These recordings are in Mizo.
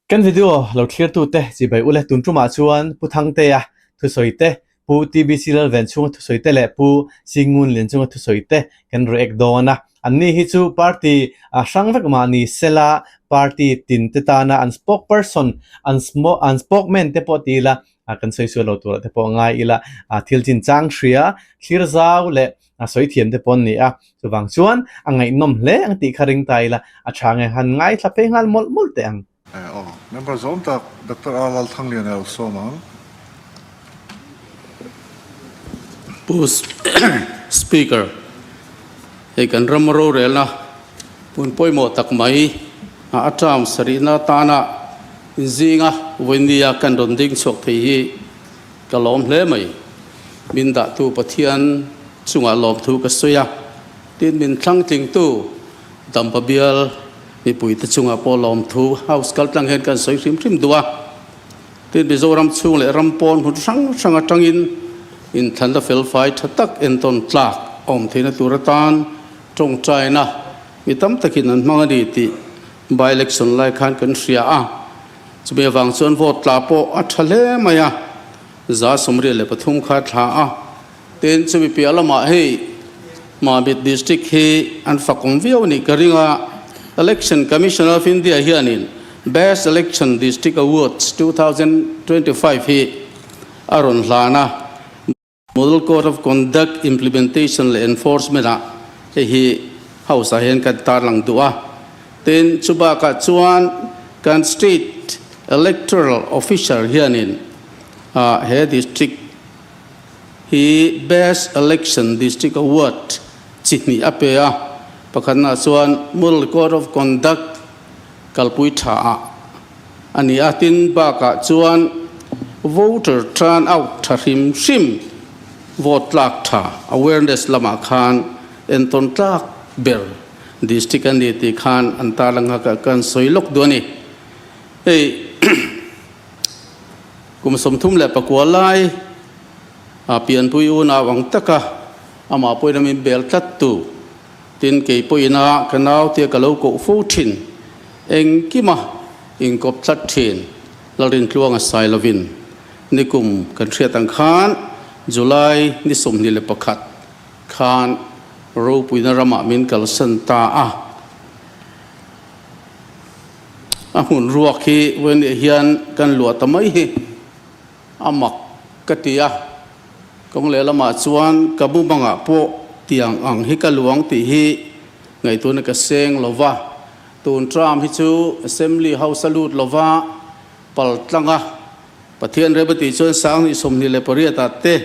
Kan video lo thlirtute chibai ule tun tumah chuan Pu Thangtea thusawi te, Pu TBC Lalven chhunga thusawi te leh Pu Singun Lian chunga thusawi te kan react dawn a. Anni hi chu party hrang vek mah ni sela party tin te tana an spokesperson, an spokesman te pawh ti ila kan sawi sual lo turah te pawh ngai ila thil chinchang hria, thlir zau leh a sawi thiam te pawh an ni a, chuvang chuan a ngaihnawm hle ang tih kha ring ta ila a tha nge han ngaithla phei nghal mawlh mawlh teh ang. Aw, member zawm tak Doctor R Lalthanglian a lo sawm ang. Pu Speaker, hei kan ram rorelna hmun pawimawh tak mai a term sarihna atana inzinga vawinia kan rawn ding chhuak thei hi Ka lawm hle mai. Min dahtu Pathian chungah lawmthu ka sawi a, tin min thlangtlingtu Dampa bial mipuite chungah pawh lawmthu House kaltlang hian kan sawi hrim hrim duh a. Tin Mizoram chhung leh ram pawn hmun hrang hrang atangin inthlanna felfai tha tak entawn tlak awm theihna tur atan tawngtaina mi tam takin an hmang a ni tih by-election lai khan kan hria a. Chumi avang chuan vote tla pawh a tha hle mai a, 123 kha thla a. Tin, chumi piah lamah hei Mamit District hi an fakawm viau a nih ka ring a, Election Commission of India hianin Best Election District Awards 2025 hi a rawn hlan a. Model Code of Conduct Implementation leh Enforcement ah hei hi House ah hian kan tarlang duh a. Tin, chu bakah chuan kan State Electoral Officer hianin he District hi Best Election District Award chi hnih a pe a. Pakhatnaah chuan Model Code of Conduct kalpui tha ah a ni a, tin bakah chuan voter turn out tha hrim hrim vote tlak tha awareness lamah khan entawn tlak ber district a ni tih khan an tarlang a kan sawi lawk duh a ni. Hei kum 34 lai a pianpui unau ang taka amah pawhin a min bel tlat tu Tin, kei pawhin a ka naute ka lo koh fo thin, engkima inkawp tlat thin Lalrintluanga sai lovin nikum kan hriat ang khan July ni 21 khan ropuina ramah min kalsan ta a. A hmun ruak hi vawiin hian kan luah ta mai hi a mak ka ti a. Kawng lehlamah chuan ka mumangah pawh tiang ang hi ka luang tih hi ngaihtuahna ka seng lo va, tun term hi chu Assembly House a lut lo va, pal tlang a, Pathian rem a tih chuan 2028 ah te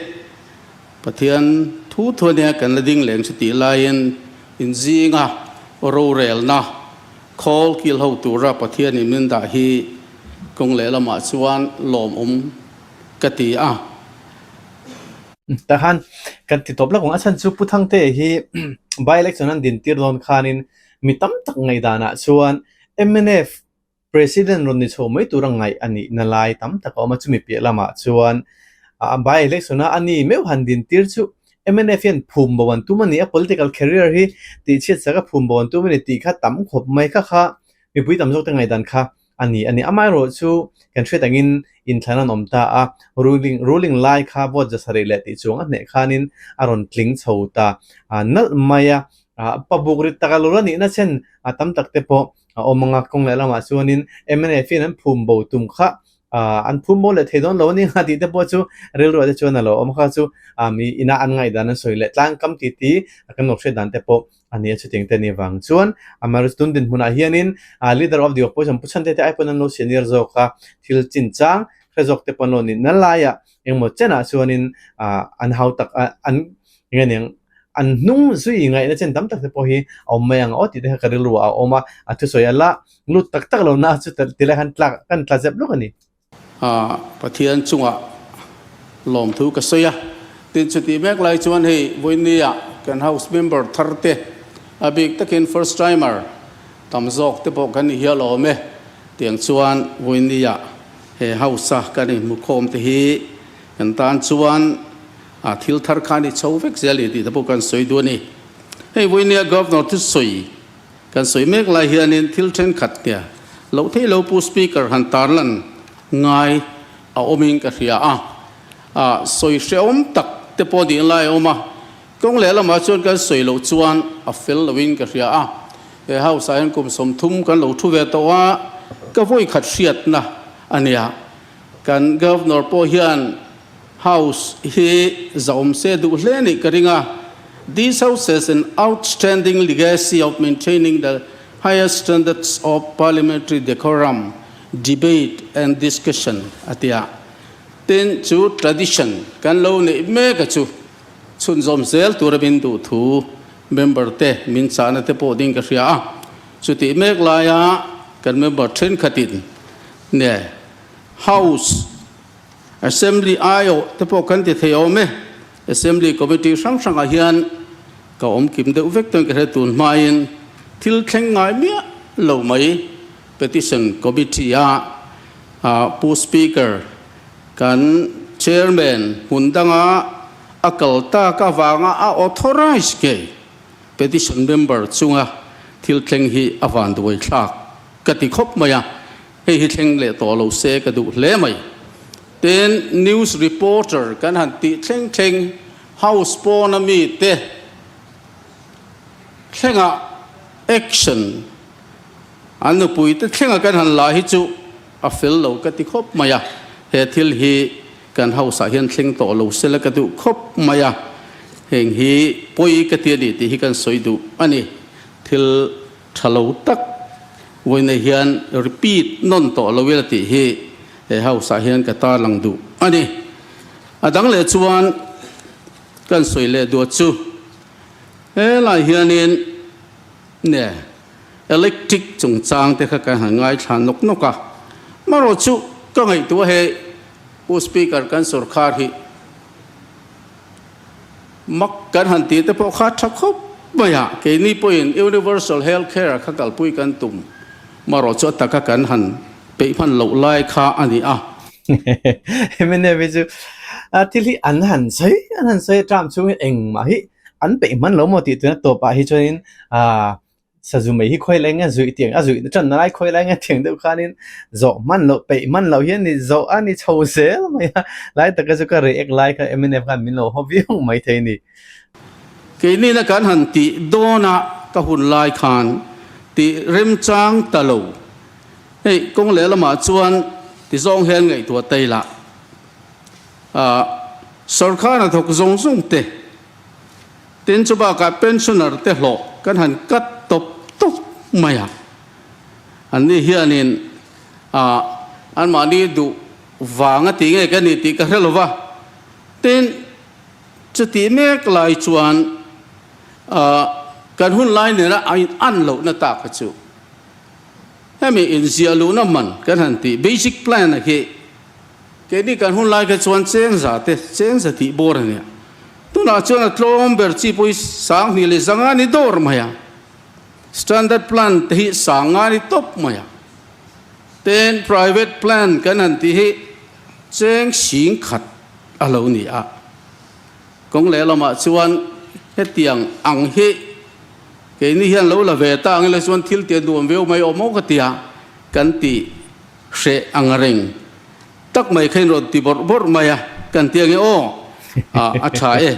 Pathian thu thu ania kan la ding leng chu tih laiin inzinga rorelna khawl kil ho tura Pathianin min dah hi kawng lehlamah chuan lawmawm ka ti a. Tahan kan ti tawp lawk ang. A chhan chu Pu Thangte hi by election an din tir dawn khanin mi tam tak ngaihdanah chuan mnf President rawn ni chho mai tura ngaih a nihna lai tam tak a awm a. Chumi piah lamah chuan by election a a ni meuh han din tir chu mnf hian phum bo an tum a ni a, political career hi tihchhiat sak a phum bo an tum a ni tih kha tam khawp mai kha kha mipui tam zawk te ngaihdan kha a ni a ni. Amaherawh chu kan hriat angin inthlan an awm ta a, ruling ruling lai kha vote 700 leh tih chuang a hneh khanin a rawn tling chho ta nalh mai a, pabuk rit taka lul a nihna chen a tam tak te pawh a awm ang a, kawng leh lamah chuanin mnf in an phum bo tum kha an phum bo leh thei dawn lo a ni ang a tih te pawh chu rilruah te chuan a lo awm kha chu mi ina an ngaihdan an sawi leh tlangkam ti ti kan lo hriat dan te pawh a ni a, chutiang te ni vang chuan amaherawhchu tun dinhmunah hianin leader of the opposition Pu Chhante te ai pawn an lo senior zawk a, thil chinchang hre zawk te pawh an lo nihna laiah engemaw chenah chuanin an hau tak an eng nge niang an hnung zui ngaihna chen tam tak te pawh hi a awm mai ang aw tih te kha ka rilru ah a awm a, a thusawi a la lut tak tak lo na chu tilai khan tlak kan tla zep lawk a ni. Pathian chungah lawmthu ka sawi a, tin chutih mek lai chuan hei vawinia kan house member thar te a bik takin first timer tam zawk te pawh kan ni hial awm e, tiang chuan vawinia he house a kan inhmukhawm te hi kan tan chuan thil thar kha ni chho vek zel a ni tih te pawh kan sawi duh a ni. Hei vawinia governor thusawi Kan sawi mek lai hianin thil thenkhat nia Loh theih lo Pu Speaker han tarlan ngai a awmin ka hria a, a sawi hrehawm tak te pawh nih lai a awm a, kawng leh lamah chuan kan sawi loh chuan a fel loin ka hria a, he house ah hian kum 30 kan lo thu ve tawh a, ka vawi khat hriatna a nia. Kan Governor pawh hian House hi zahawm se duh hle nih ka ring a, This House has an outstanding legacy of maintaining the highest standards of parliamentary decorum, debate and discussion a ti a. Tin, chu tradition kan lo neih mek a chu chhunzawm zel tura min duh thu member te min chahna te pawh ding ka hria a. Chutih mek laia kan member thenkhatin nge House Assembly aiawh te pawh kan ti thei awm e. Assembly Committee hrang hrangah hian ka awm kim deuh vek chuan ka hre tun hmain thil thleng ngai miah lo mai Petition Committee a Pu Speaker kan Chairman hmun danga a kal tak avanga a authorise ngei Petition member chunga thil thleng hi a vanduai thlak ka ti khawp mai a. Hei hi thleng leh tawh lo se ka duh hle mai. Tin, news reporter kan han tih thleng thleng house pawna mite thlenga action an nupuite thlenga kan han la hi chu a fel lo ka ti khawp mai a. He thil hi kan house ah hian thleng tawh lo se la ka duh khawp mai a. Heng hi pawi ka ti a ni tih hi kan sawi duh a ni. Thil Tha lo tak vawiinah hian repeat nawn tawh lo ila tih hi he house ah hian ka tarlang duh a ni. A dang leh chuan kan sawi leh duat chu helai hianin ne electric chungchang te kha kan han ngaithla nawk nawk a, marawh chu ka ngaihtuah hei Pu Speaker kan sorkar hi Mak kan han tih te pawh kha tha khawp mai a, keini pawhin Universal Health Care kha kalpui kan tum marawh chu a taka kan han peih hman loh lai kha a ni a. Mnf hi chu thil hi an han sawi an han sawi a term chhungin engmah hi an peih hman lo maw tih tuna tawpah hi chuanin Sazu mai hi khawi lai nge zuih tiang a zuih tan na lai khawi lai nge tiang deuh khanin zawh hman loh peih hman loh hian ni zawh a ni chho zel mai a, lai taka chu ka react lai kha mnf khan min lo haw viau mai thei a ni. Keinina kan han tih dawna ka hun lai khan tih remchang ta lo. Hei kawng leh lamah chuan ti zawng hian ngaihtuah ta ila sorkar hnathawk zawng zawng te, Tin, chu bakah pensioner te hlawh kan han cut tawp tawp mai a. Anni hianin ah anmahni duh vang a ti nge ka ni tih ka hre lo va. Tin, chutih mek lai chuan ah kan hun lai nena a in an lohna tak kha chu hemi inziah luhna man kan han tih basic plan a hi Keini kan hun lai kha chuan cheng za te, cheng za tih bawr a nia. Tunah chuan a tlawm ber chi pawh hi 2000 leh 500 ni dawr mai a. Standard plan te hi 500 ni tawp mai a. Ten private plan kan han tih hi cheng 10,000 a lo ni a. Kawng lehlamah chuan hetiang ang hi keini hian lo la ve ta ang ila chuan thil tih a nuam viau mai awm aw ka tia kan tih Hreh ang reng tak mai kha in rawn ti bawrh bawrh mai a, kan ti ange aw, a tha e.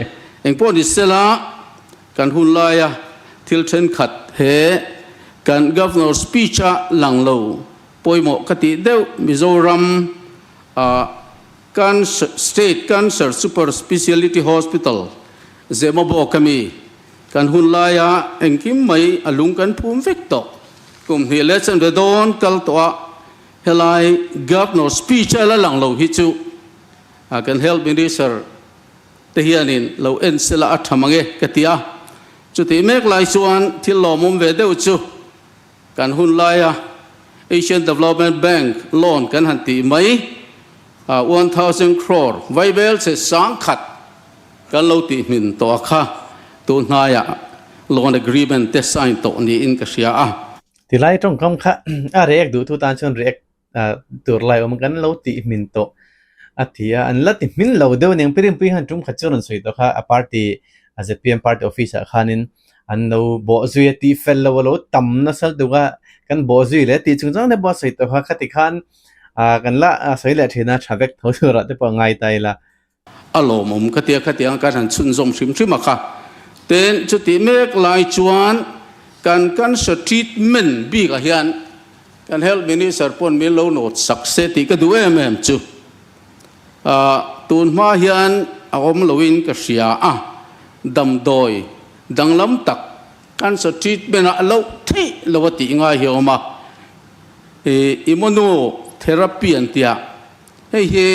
Engpawh ni sela kan hun laia thil thenkhat he kan Governor speech a lang lo pawimawh ka tih deuh Mizoram Cancer State Cancer Super Speciality Hospital Zemabawk ami Kan hun laia engkim mai a lung kan phum vek tawh. Kum hnih leh chanve dawn kal tawh a, helai Governor speech a la lang lo hi chu kan Health Minister te hianin lo en sela a tha mang e ka ti a. Chutih mek lai chuan thil lawmawm ve deuh chu kan hun laia Asian Development Bank loan kan han tih mai 1000 crore vaibel che 10,000 Kan lo tih hmin tawh a kha tun hnaiah loan agreement te sign tawh niin ka hria a. Tilai tawngkam kha a react duh tu tan chuan react tur lai awm kan lo tih hmin tawh a ti a, an la ti hmin lo deuh aniang Pirinpui han tum khat chu rawn sawi tawh kha a party ZPM party office ah khanin. an lo bawh zui a tih fel lo a lo tam nasa lutuk a kan bawh zui leh tih chung chang te pawh a sawi tawh kha khati khan ah kan la sawi leh thin a tha vek tho tur ah te pawh a ngai ta ila. A lawmawm ka tia khatiang kan han chhunzawm hrim hrim a kha. Tin, chutih mek lai chuan kan cancer treatment bikah hian kan health minister pawn min lo nawt sak se tih ka duh em em chu. Tun hma hian a awm loin ka hria a, damdawi danglam tak cancer treatment ah loh theih lo a tih ngai hi a awm a, immunotherapy an tia, hei hi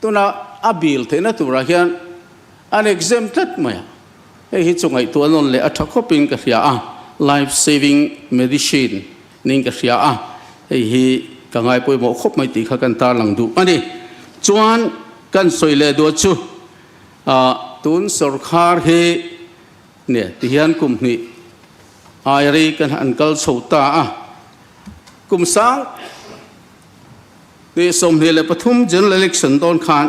Tuna a bill theihna turah hian an exempt tlat mai a, hei hi chu ngaihtuah nawn leh a tha khawpin ka hria a, life saving medicine niin ka hria a, hei hi ka ngai pawimawh khawp mai tih kha kan tarlang duh a ni. Chuan kan sawi leh duah chu tun sawrkhar hi nia tihian kum hnih ai rei kan han kal chho ta a, kum sang Ni 23 General Election dawn khan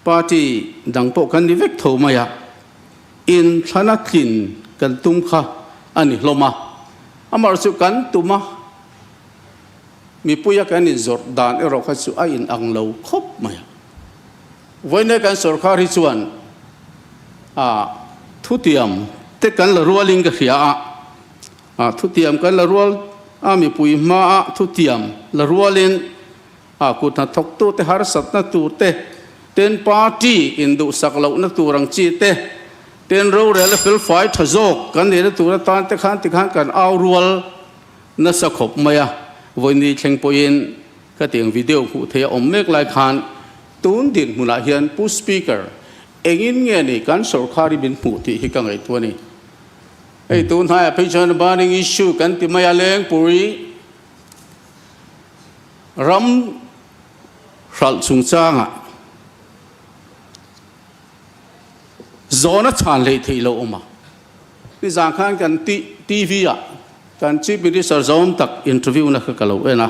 party dang pawh kan ni vek tho mai a, inthlana tlin kan tum kha a ni hlawm a. Amaherawhchu chu kan tum a, mipuia kan inzawrh dan erawh kha chu a inang lo khawp mai a. Vawiin kan sorkar hi chuan a thutiam te kan la rualin ka hria a, A thutiam kan la rual a, mipui hmaa thutiam la rualin a kut hnathawktute harsatna tur te, ten party induhsak lohna tur ang chi te, ten rorel a felfai tha zawk kan neihna tur atan te khan tikhan kan au rual nasa khawp mai a. Vawiini thleng pawhin ka tiang video hmuh theih a awm mek lai khan tun dinhmunah hian Pu Speaker engin nge ni kan sorkar hi min hmuh tih hi ka ngaihtuah a ni. Hei tun hnaiah phei chuan burning issue kan ti mai a, Lengpui ram hralh chungchangah zawhna chhan hleih theih loh awm a. Nizan khan kan TV ah kan Chief Minister zawm tak interview na kha ka lo en a,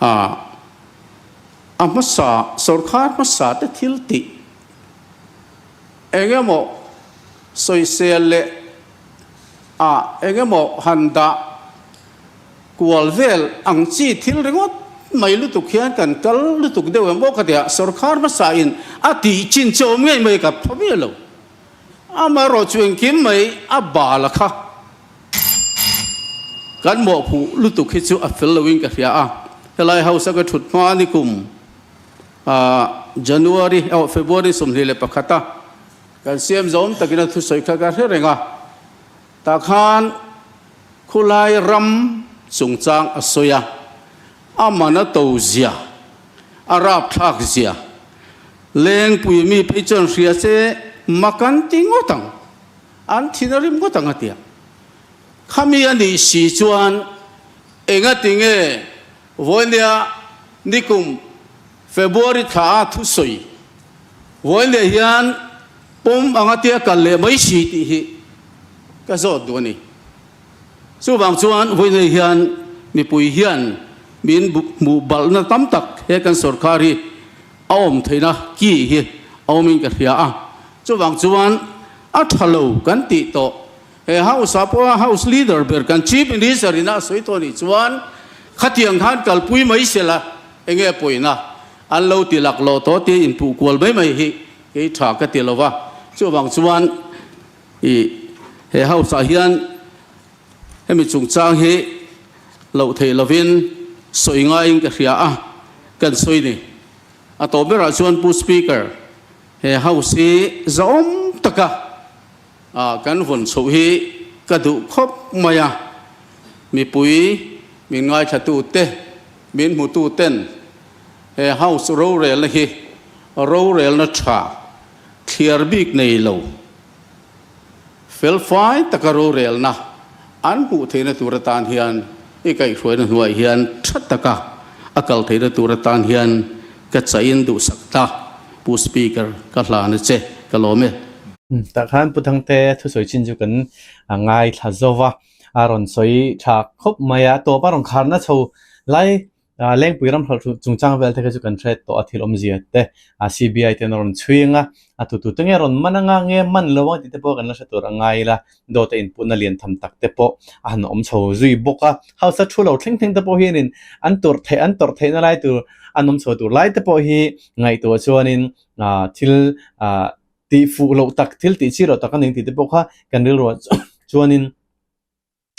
a hmasa sorkar hmasa te thil tih Eng emaw sawisel leh ah eng emaw han dah kual vel ang chi thil ringawt mai lutuk hian kan kal lutuk deuh em aw ka ti a, sorkar hmasa in a tih chin che awm ngei mai ka pha miah lo. Amaherawh chu engkim mai a bal a kha kan mawhphuh lutuk hi chu a fel lo in ka hria a, helai house a ka thut hma ni kum January oh February 21 a kan siam zawm takin a thusawi kha ka hre reng a, tah khan khulai ram chungchang a sawi a, a man a to zia, a rapthlak zia, Lengpui mi phei chuan hria se mak an ti ngawt ang, an thin a rim ngawt ang a ti a. Khami a nih si chuan engati nge Vawinia nikum February thla a thusawi vawinia hian pawm anga tia kal leh mai si tih hi ka zawt duh a ni. Chuvang chuan vawinia hian mipui hian min hmuh balhna tam tak he kan sorkar hi a awm theihna ki hi a awmin ka hria a. Chuvang chuan a tha lo kan tih tawh He House ah pawha House Leader ber kan Chief Minister ina a sawi tawh anih chuan khatiang khan kalpui mai sela enge pawina an lo ti lak lawh tawh tia inpuh kual mai mai hi kei tha ka ti lo va. Chuvang chuan i he House ah hian hemi chungchang hi loh theih lovin sawi ngaiin ka hria a, kan sawi ni. A tawp berah chuan Pu Speaker, he House hi zahawm taka Ah kan vawn chhoh hi ka duh khawp mai a, mipui min ngaithlatu te, min hmutu ten he house rorelna hi rorelna tha thliar bik nei lo, felfai taka rorelna an hmuh theihna tur atan hian i kaihhruaina hnuaiah hian tha taka a kal theihna tur atan hian ka chahin duhsak ta Pu Speaker ka hlan a che, ka lawm e. Tah khan Pu Thangte thusawi chin chu kan ngaithla zo va, a rawn sawi tha khawp mai a, tawp a rawn kharna chho lai. Lengpui ram hralh chungchang vel te kha chu kan hre tawh a thil awmzia te CBI ten a rawn chhui ang a, a tutu te nge rawn man anga nge man lo ang tih te pawh kan la hre tur a ngai ila, dawt a inputna lian tham tak te pawh a han awm chho zui bawk a. House a thu lo thleng thleng te pawh hianin an tawrh theih an tawrh theihna lai tur an awm chho tur lai te pawh hi ngaihtuah chuanin thil tih fuh loh tak thil tih chi loh tak a ni tih te pawh kha kan rilruah chuanin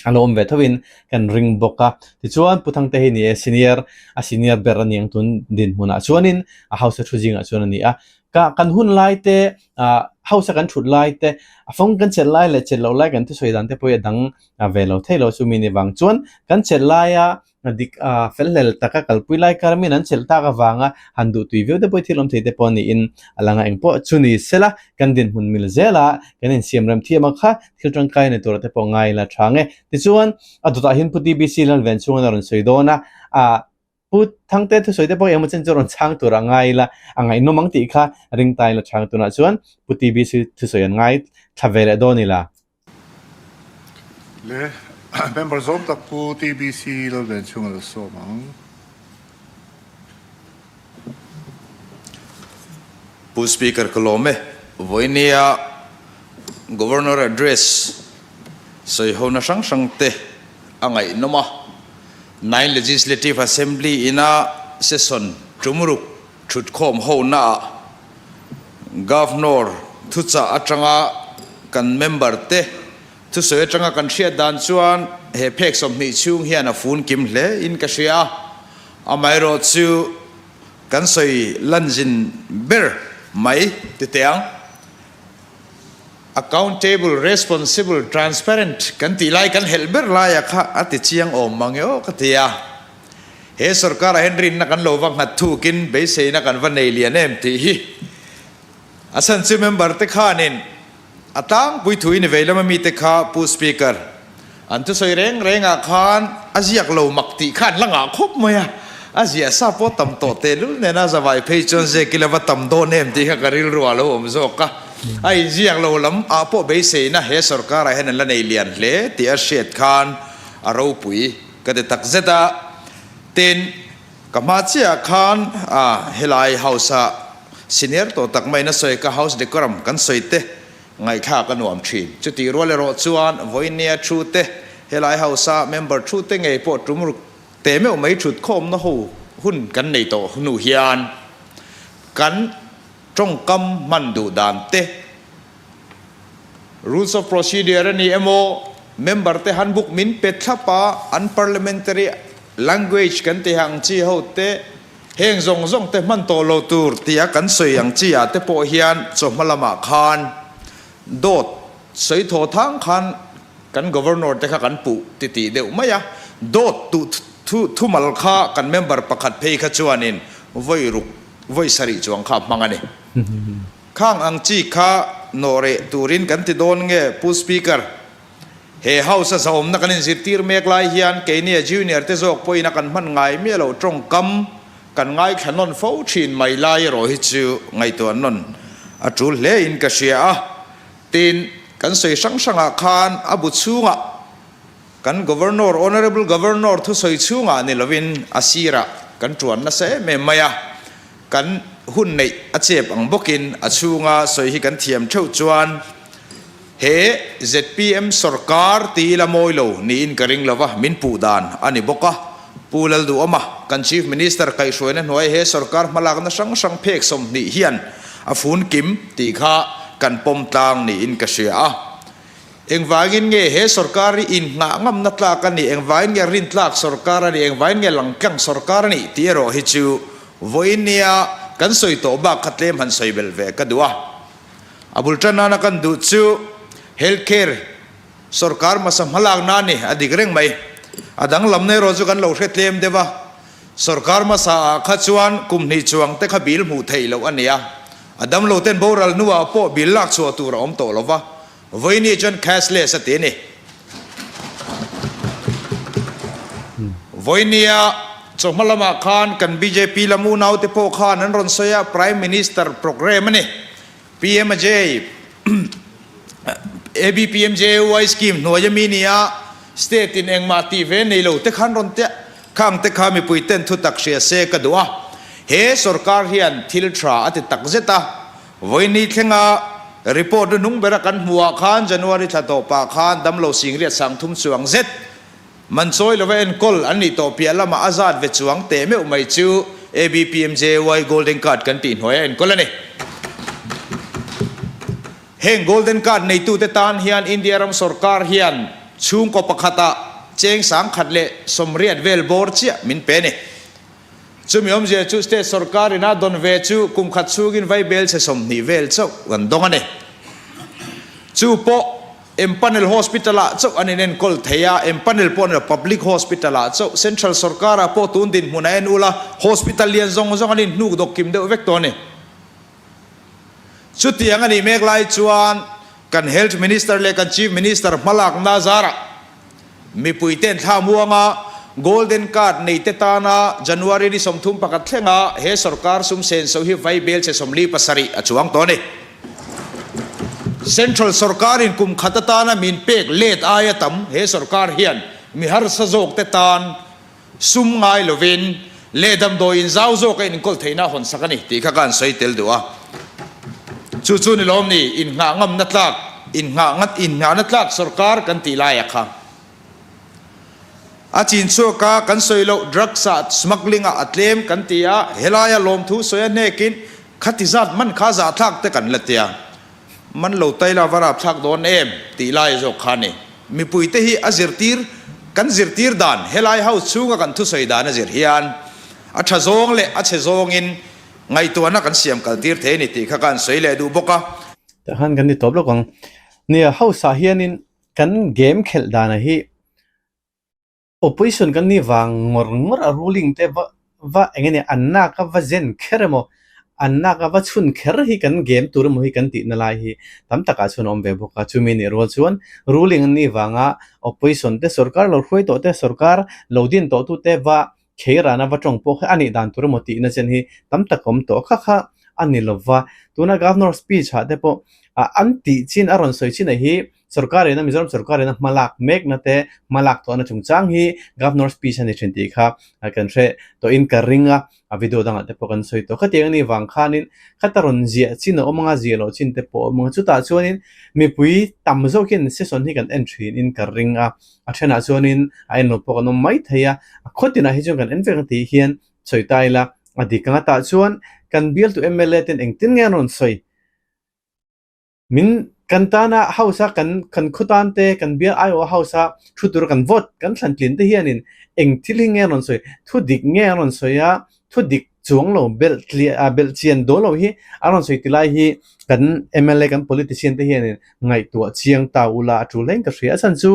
a lo awm ve tho in kan ring bawk a. Tichuan Pu Thangte hi ni e senior a senior ber a ni ang tun dinhmunah chuanin a house a thu zingah chuan a ni a. Ka kan hun lai te ah house a kan thut lai te a fawng kan chelh lai leh chelh loh lai kan thusawi dan te pawh hi a dang ve lo thei lo chumi ni vang chuan kan chelh laia dik a fel hlel taka kalpui lai kar min an chelh tak avanga han duh tui viau te pawh thil awm thei te pawh niin a lang a, engpawh chu ni sela kan dinhmun mil zela kan insiam rem thiam ang kha thil tangkai ni tura te pawh ngai la tha nge. Tichuan a dawtah hian Pu TBC Lalven chhunga a rawn sawi dawn a, ah Pu Thangte thusawi te pawh engemaw chen chu rawn chhang tura ngai la a ngaihnawm ang tih kha ring tai la chhang tunah chuan Pu TBC thusawi an ngai thla ve leh dawn ila. Le member zawm tak Pu TBC Lalven chhunga la sawm ang. Pu Speaker ka lawm e. Vawinia Governor Address sawihona hrang hrang te a ngaihnawm a. Nine Legislative Assembly ina session tumruk thutkhawm hona ah Governor thuchah atanga kan member te thusawi atanga kan hriat dan chuan he phek 20 chhung hian a fun kim hle in ka hria a, amaherawh chu kan sawi lanzin ber mai ti teh ang. Accountable, responsible, transparent kan tih lai kan helh ber laia kha a ti chiang awm mang e aw ka ti a. He sorkar ah hian rinna kan lo va nghat thukin beiseina kan va nei lian em tih hi a chhan chu member te khanin a tlangpui thui ni vei lama mite kha Pu Speaker an thusawi reng reng ah khan a ziak lo mak tih kha an la ngah khawp mai a, a ziah sa pawh tam tawh tehlul nena zavai phei chuan ziak ila va tam dawn em tih kha ka rilru ah lo awm zawk a, a inziak lo lam ah pawh beiseina he sorkar ah hian an la nei lian hle tih a hriat khan a ropui. Ka ti tak zet a, tin, ka hma chiah khan a helai house ah senior tawh tak maiin a sawi ka house decorum kan sawi te ngaihthlak a nuam thin. Chutih rual erawh chuan vawinia thu te helai house a member thu te ngei pawh tum ruk te meuh mai thut khawmna ho hun kan nei tawh hnu hian kan tawngkam hman duh dan te Rules of Procedure a ni emaw, member te handbook min pe thlap a, an parliamentary language kan tih ang chi ho te, heng zawng zawng te hman tawh lo tur tia kan sawi ang chi ah te pawh hian chawhma lamah khan dawt sawi thaw thang khan kan Governor te kha kan puh titih deuh mai a, dawt tuh thumal kha kan member pakhat phei kha chuanin vawi ruk vawi sarih chuang kha a hmang a ni. Khang ang chi kha nawh reh turin kan ti dawn nge Pu Speaker? He House a zahawmna kan inzirtir mek lai hian keini a junior te zawk pawhin a kan hman ngai miah loh tawngkam kan ngaithla nawn fo thin mai lai erawh hi chu ngaihtuah nawn a tul hle in ka hria a. Tin, kan sawi hrang hrangah khan a bu chhungah kan Governor, Honourable Governor thusawi chhungah ni lovin a sirah kan tuan nasa em em mai a. Kan hun neih a chep ang bawkin a chhunga sawi hi kan thiam theuh chuan he zpm sorkar ti ila mawi lo niin ka ring lova min puh dan a ni bawk a. Pu Lalduhawma, kan Chief Minister kaihhruaina hnuai he sorkar hmalakna hrang hrang phek 20 hian a fun kim tih kha kan pawm tlang niin ka hria a. Engvangin nge he sorkar hi inngah ngamna tlak a nih, engvangin nge rintlak sorkar a nih, engvangin nge langtlang sorkar a nih tih erawh hi chu vawinia kan sawi tawh bak kha tlem han sawi belh ve ka duh a. A bul tan nana kan duh chu health care sorkar hmasa hmalakna a ni, a dik reng mai. A danglamna erawh chu kan lo hre tlem deuh a, sorkar hmasa ah kha chuan kum hnih chuang te kha bill hmuh theih loh a ni a, a damlo ten boral hnuah pawh bill lak chhuah tur a awm tawh lo va. Vawiini chuan cashless a ti a ni. Vawiinia chawhma lamah khan kan bjp lam unaute pawh khan an rawn sawi a, Prime Minister programme a ni. PMJ, ABPMJAY scheme hnuai ami ni a, state in engmah tih ve nei lo te khan rawn tia. Khang te kha mipui ten thutak hria se ka duh a, he sorkar hian thil tha a ti tak zet a. Vawiini thlenga report hnung bera kan hmuhah khan January thla tawpah khan damlo singriat sangthum chuang zet man chawi lova enkawl an nih tawh piah lamah a zat ve chuang teh meuh mai chu ABPMJY Golden Card kan tih hnuaia enkawl a ni. Heng Golden Card neitute tan hian India ram sorkar hian chhungkaw pakhatah cheng 10,000 leh 80 vel bawr chiah min pe a ni. Chumi awmzia chu state sorkar ina dawn ve chu kum khat chhungin vaibel chhe 20 vel chauh kan dawng a ni. Chu pawh Empanel Hospital ah chauh an inenkawl thei a, Empanel pawh a ni lo, Public Hospital ah chauh. Central sorkar ah pawh tun dinhmun a en ula, Hospital lian zawng zawng an inhnuk dawk kim deuh vek tawh a ni. Chutiang a nih mek lai chuan kan Health Minister leh kan Chief Minister hmalakna zarah mipuite'n thla muanga Golden Card neite tana January ni 31 thlenga he sorkar sum senso hi vaibel chhe 47 a chuang tawh a ni. Central sorkarin kum khat atana min pek let aia tam he sorkar hian mi harsa zawkte tan Sum ngai lovin leh damdawi in zau zawk a inkawl theihna a hawn sak a ni tih kha ka han sawi tel duh a. Chu chu ni lawm ni, innghah ngamna tlak, innghah ngat innghahna tlak sorkar kan tih laia kha. A chin chhuak a, kan sawi loh drugs ah smuggling ah a tlem kan ti a, helaia lawmthu sawi a hnekin khati zat man kha zahthlak te kan la tia. Man lo taila va rapthlak dawn em tih lai zawk kha a ni. Mipuite hi a zirtir, kan zirtir dan, helai house chhunga kan thusawi dan a zir hian a tha zawng leh a chhe zawngin ngaihtuahna kan siam kal tir thei a ni tih kha ka han sawi leh duh bawk a. Tah khan kan ni tawp lawk ang. Nia, house ah hianin kan game khelh danah hi Opposition kan nih vang ngawr ngawr a ruling te va va eng nge an nak a va zen kher emaw an nak a va chhun kher hi kan game tur emaw hi kan tihna lai hi tam takah chuan a awm ve bawk a. Chumi nih rual chuan ruling an nih vanga opposition te sorkar lo hruai tawh te sorkar lo din tawh tu te va khei rana va tawng pawh kha a nih dan tur emaw tihna chen hi tam tak a awm tawh kha kha a ni lova. Tuna governor speech ah te pawh an tih chin a rawn sawi chin ah hi Sorkar ina Mizoram sorkar ina hma lak mekna te hma lak tawhna chungchang hi Governor speech a ni thin tih kha kan hre tawhin ka ring a, a video dangah te pawh kan sawi tawh. Khatiang a nih vang khanin khata rawn ziah chin a awm anga ziah loh chin te pawh a awm anga chutah chuanin mipui tam zawk hian session hi kan en thinin ka ring a, a thenah chuanin a en lo pawh kan awm mai thei a, a khaw tinah hi chuan kan en vek ang tih hian sawi ta ila a dik ang a tah chuan kan bialtu mla ten engtin nge an rawn sawi? Min kan tana house a kan kan khaw tan te kan bial aiawh house a thu tur kan vote kan thlan tlin te hianin eng thil hi nge an rawn sawi thu dik nge an rawn sawi a thu dik chuang lo belh tliah ah belh chian dawn lo hi an rawn sawi ti lai hi kan mla kan politician te hianin ngaihtuah chiang ta ula a tul hleng ka hria a chhan chu.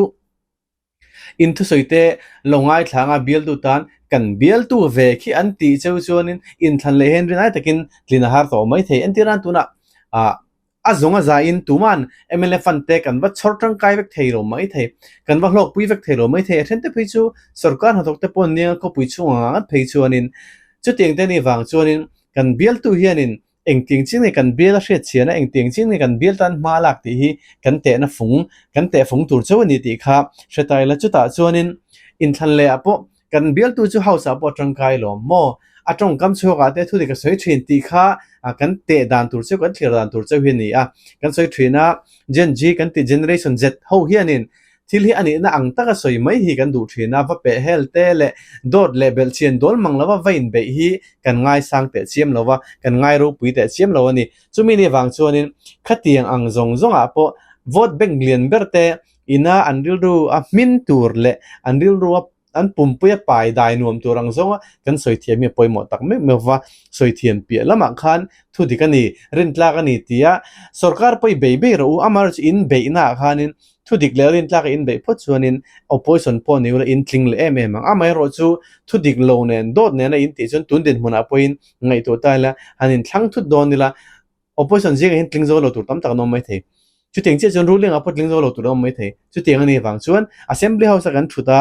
In thusawi te lo ngaithla anga bialtu tan kan bialtu ve khi an tih cheu chuanin inthlan leh hian rinai takin tlin a har tawh mai thei. Entir nan tunah ah a zawng a zaiin tuman mla fund te kan va chhawr tangkai vek thei lo mai thei, kan va hlawkpui vek thei lo mai thei. A then te phei chu sorkar hnathawk te pawh nia khawpui chhungah ngat phei chuanin chutiang te nih vang chuanin kan bialtu hianin Engtiang chin nge kan bial a hriat chhian a, engtiang chin nge kan bial tan hma a lak tih hi kan tehna fung, kan teh fung tur chauh a ni tih kha hre ta ila. Chutah chuanin inthlan leh ah pawh kan bialtu chu house ah pawh a tangkai lawm maw? A tawngkam chhuakah te thudik a sawi thin tih kha kan teh dan tur chauh, kan thlir dan tur chauh hi a ni a. Kan sawi thin a, Gen Z kan tih Generation Z ho hianin Thil hi a nihna ang taka sawi mai hi kan duh thin a, va peh hel te leh dawt leh belhchian dawl mang lova va inbeih hi kan ngaisang teh chiam lo va, kan ngai ropui teh chiam lo a ni. Chumi ni vang chuanin khatiang ang zawng zawngah pawh vote bank lian ber te ina an rilru a hmin tur leh an rilru a an pumpui a pai dai nuam tur ang zawnga kan sawi thiam hi a pawimawh tak meuh meuh va, sawi thiam piah lamah khan thu dik a ni, rintlak a ni tia sorkar pawh i bei bei rawh u, amaherawhchu in beihnaah khanin Thu dik leh rintlak a inbeih phawt chuanin opposition pawh ni ula in tling leh em em ang. Amaherawh chu thu dik lo nen dawt nena in tih chuan tun dinhmunah pawhin ngaihtuah ta ila han inthlang thut dawn ila opposition zingah hian tling zo lo tur tam tak an awm mai thei. Chutiang chiah chuan ruling ah pawh tling zo lo tur an awm mai thei. Chutiang a nih vang chuan assembly house a kan thut a,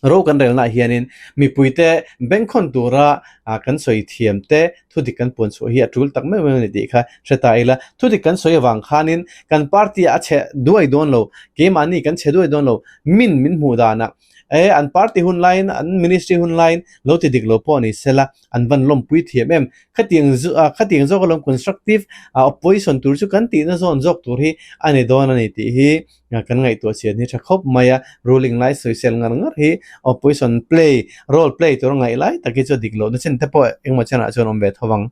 Ro kan relnaah hianin mipuite bengkhawn tura kan sawi thiam te thudik kan puan chhuah hi a tul tak meuh meuh a ni tih kha hre ta ila. Thudik kan sawi avang khanin kan party ah a chhe duai dawn lo, keimahni kan chhe duai dawn lo, min min hmuh danah. E an party hun laiin an ministry hun laiin lo ti dik lo pawh a ni sela an van lawmpui thiam em. Khatiang khatiang zawk alawm constructive opposition tur chu kan tihna zawn zawk tur hi a ni dawn a ni tih hi kan ngaihtuah chian hi tha khawp mai a. Ruling lai sawisel ngar ngar hi opposition play role play tur a ngaih lai tak hi chu a dik lohna chin te pawh engemaw chenah chuan awm ve tho vang.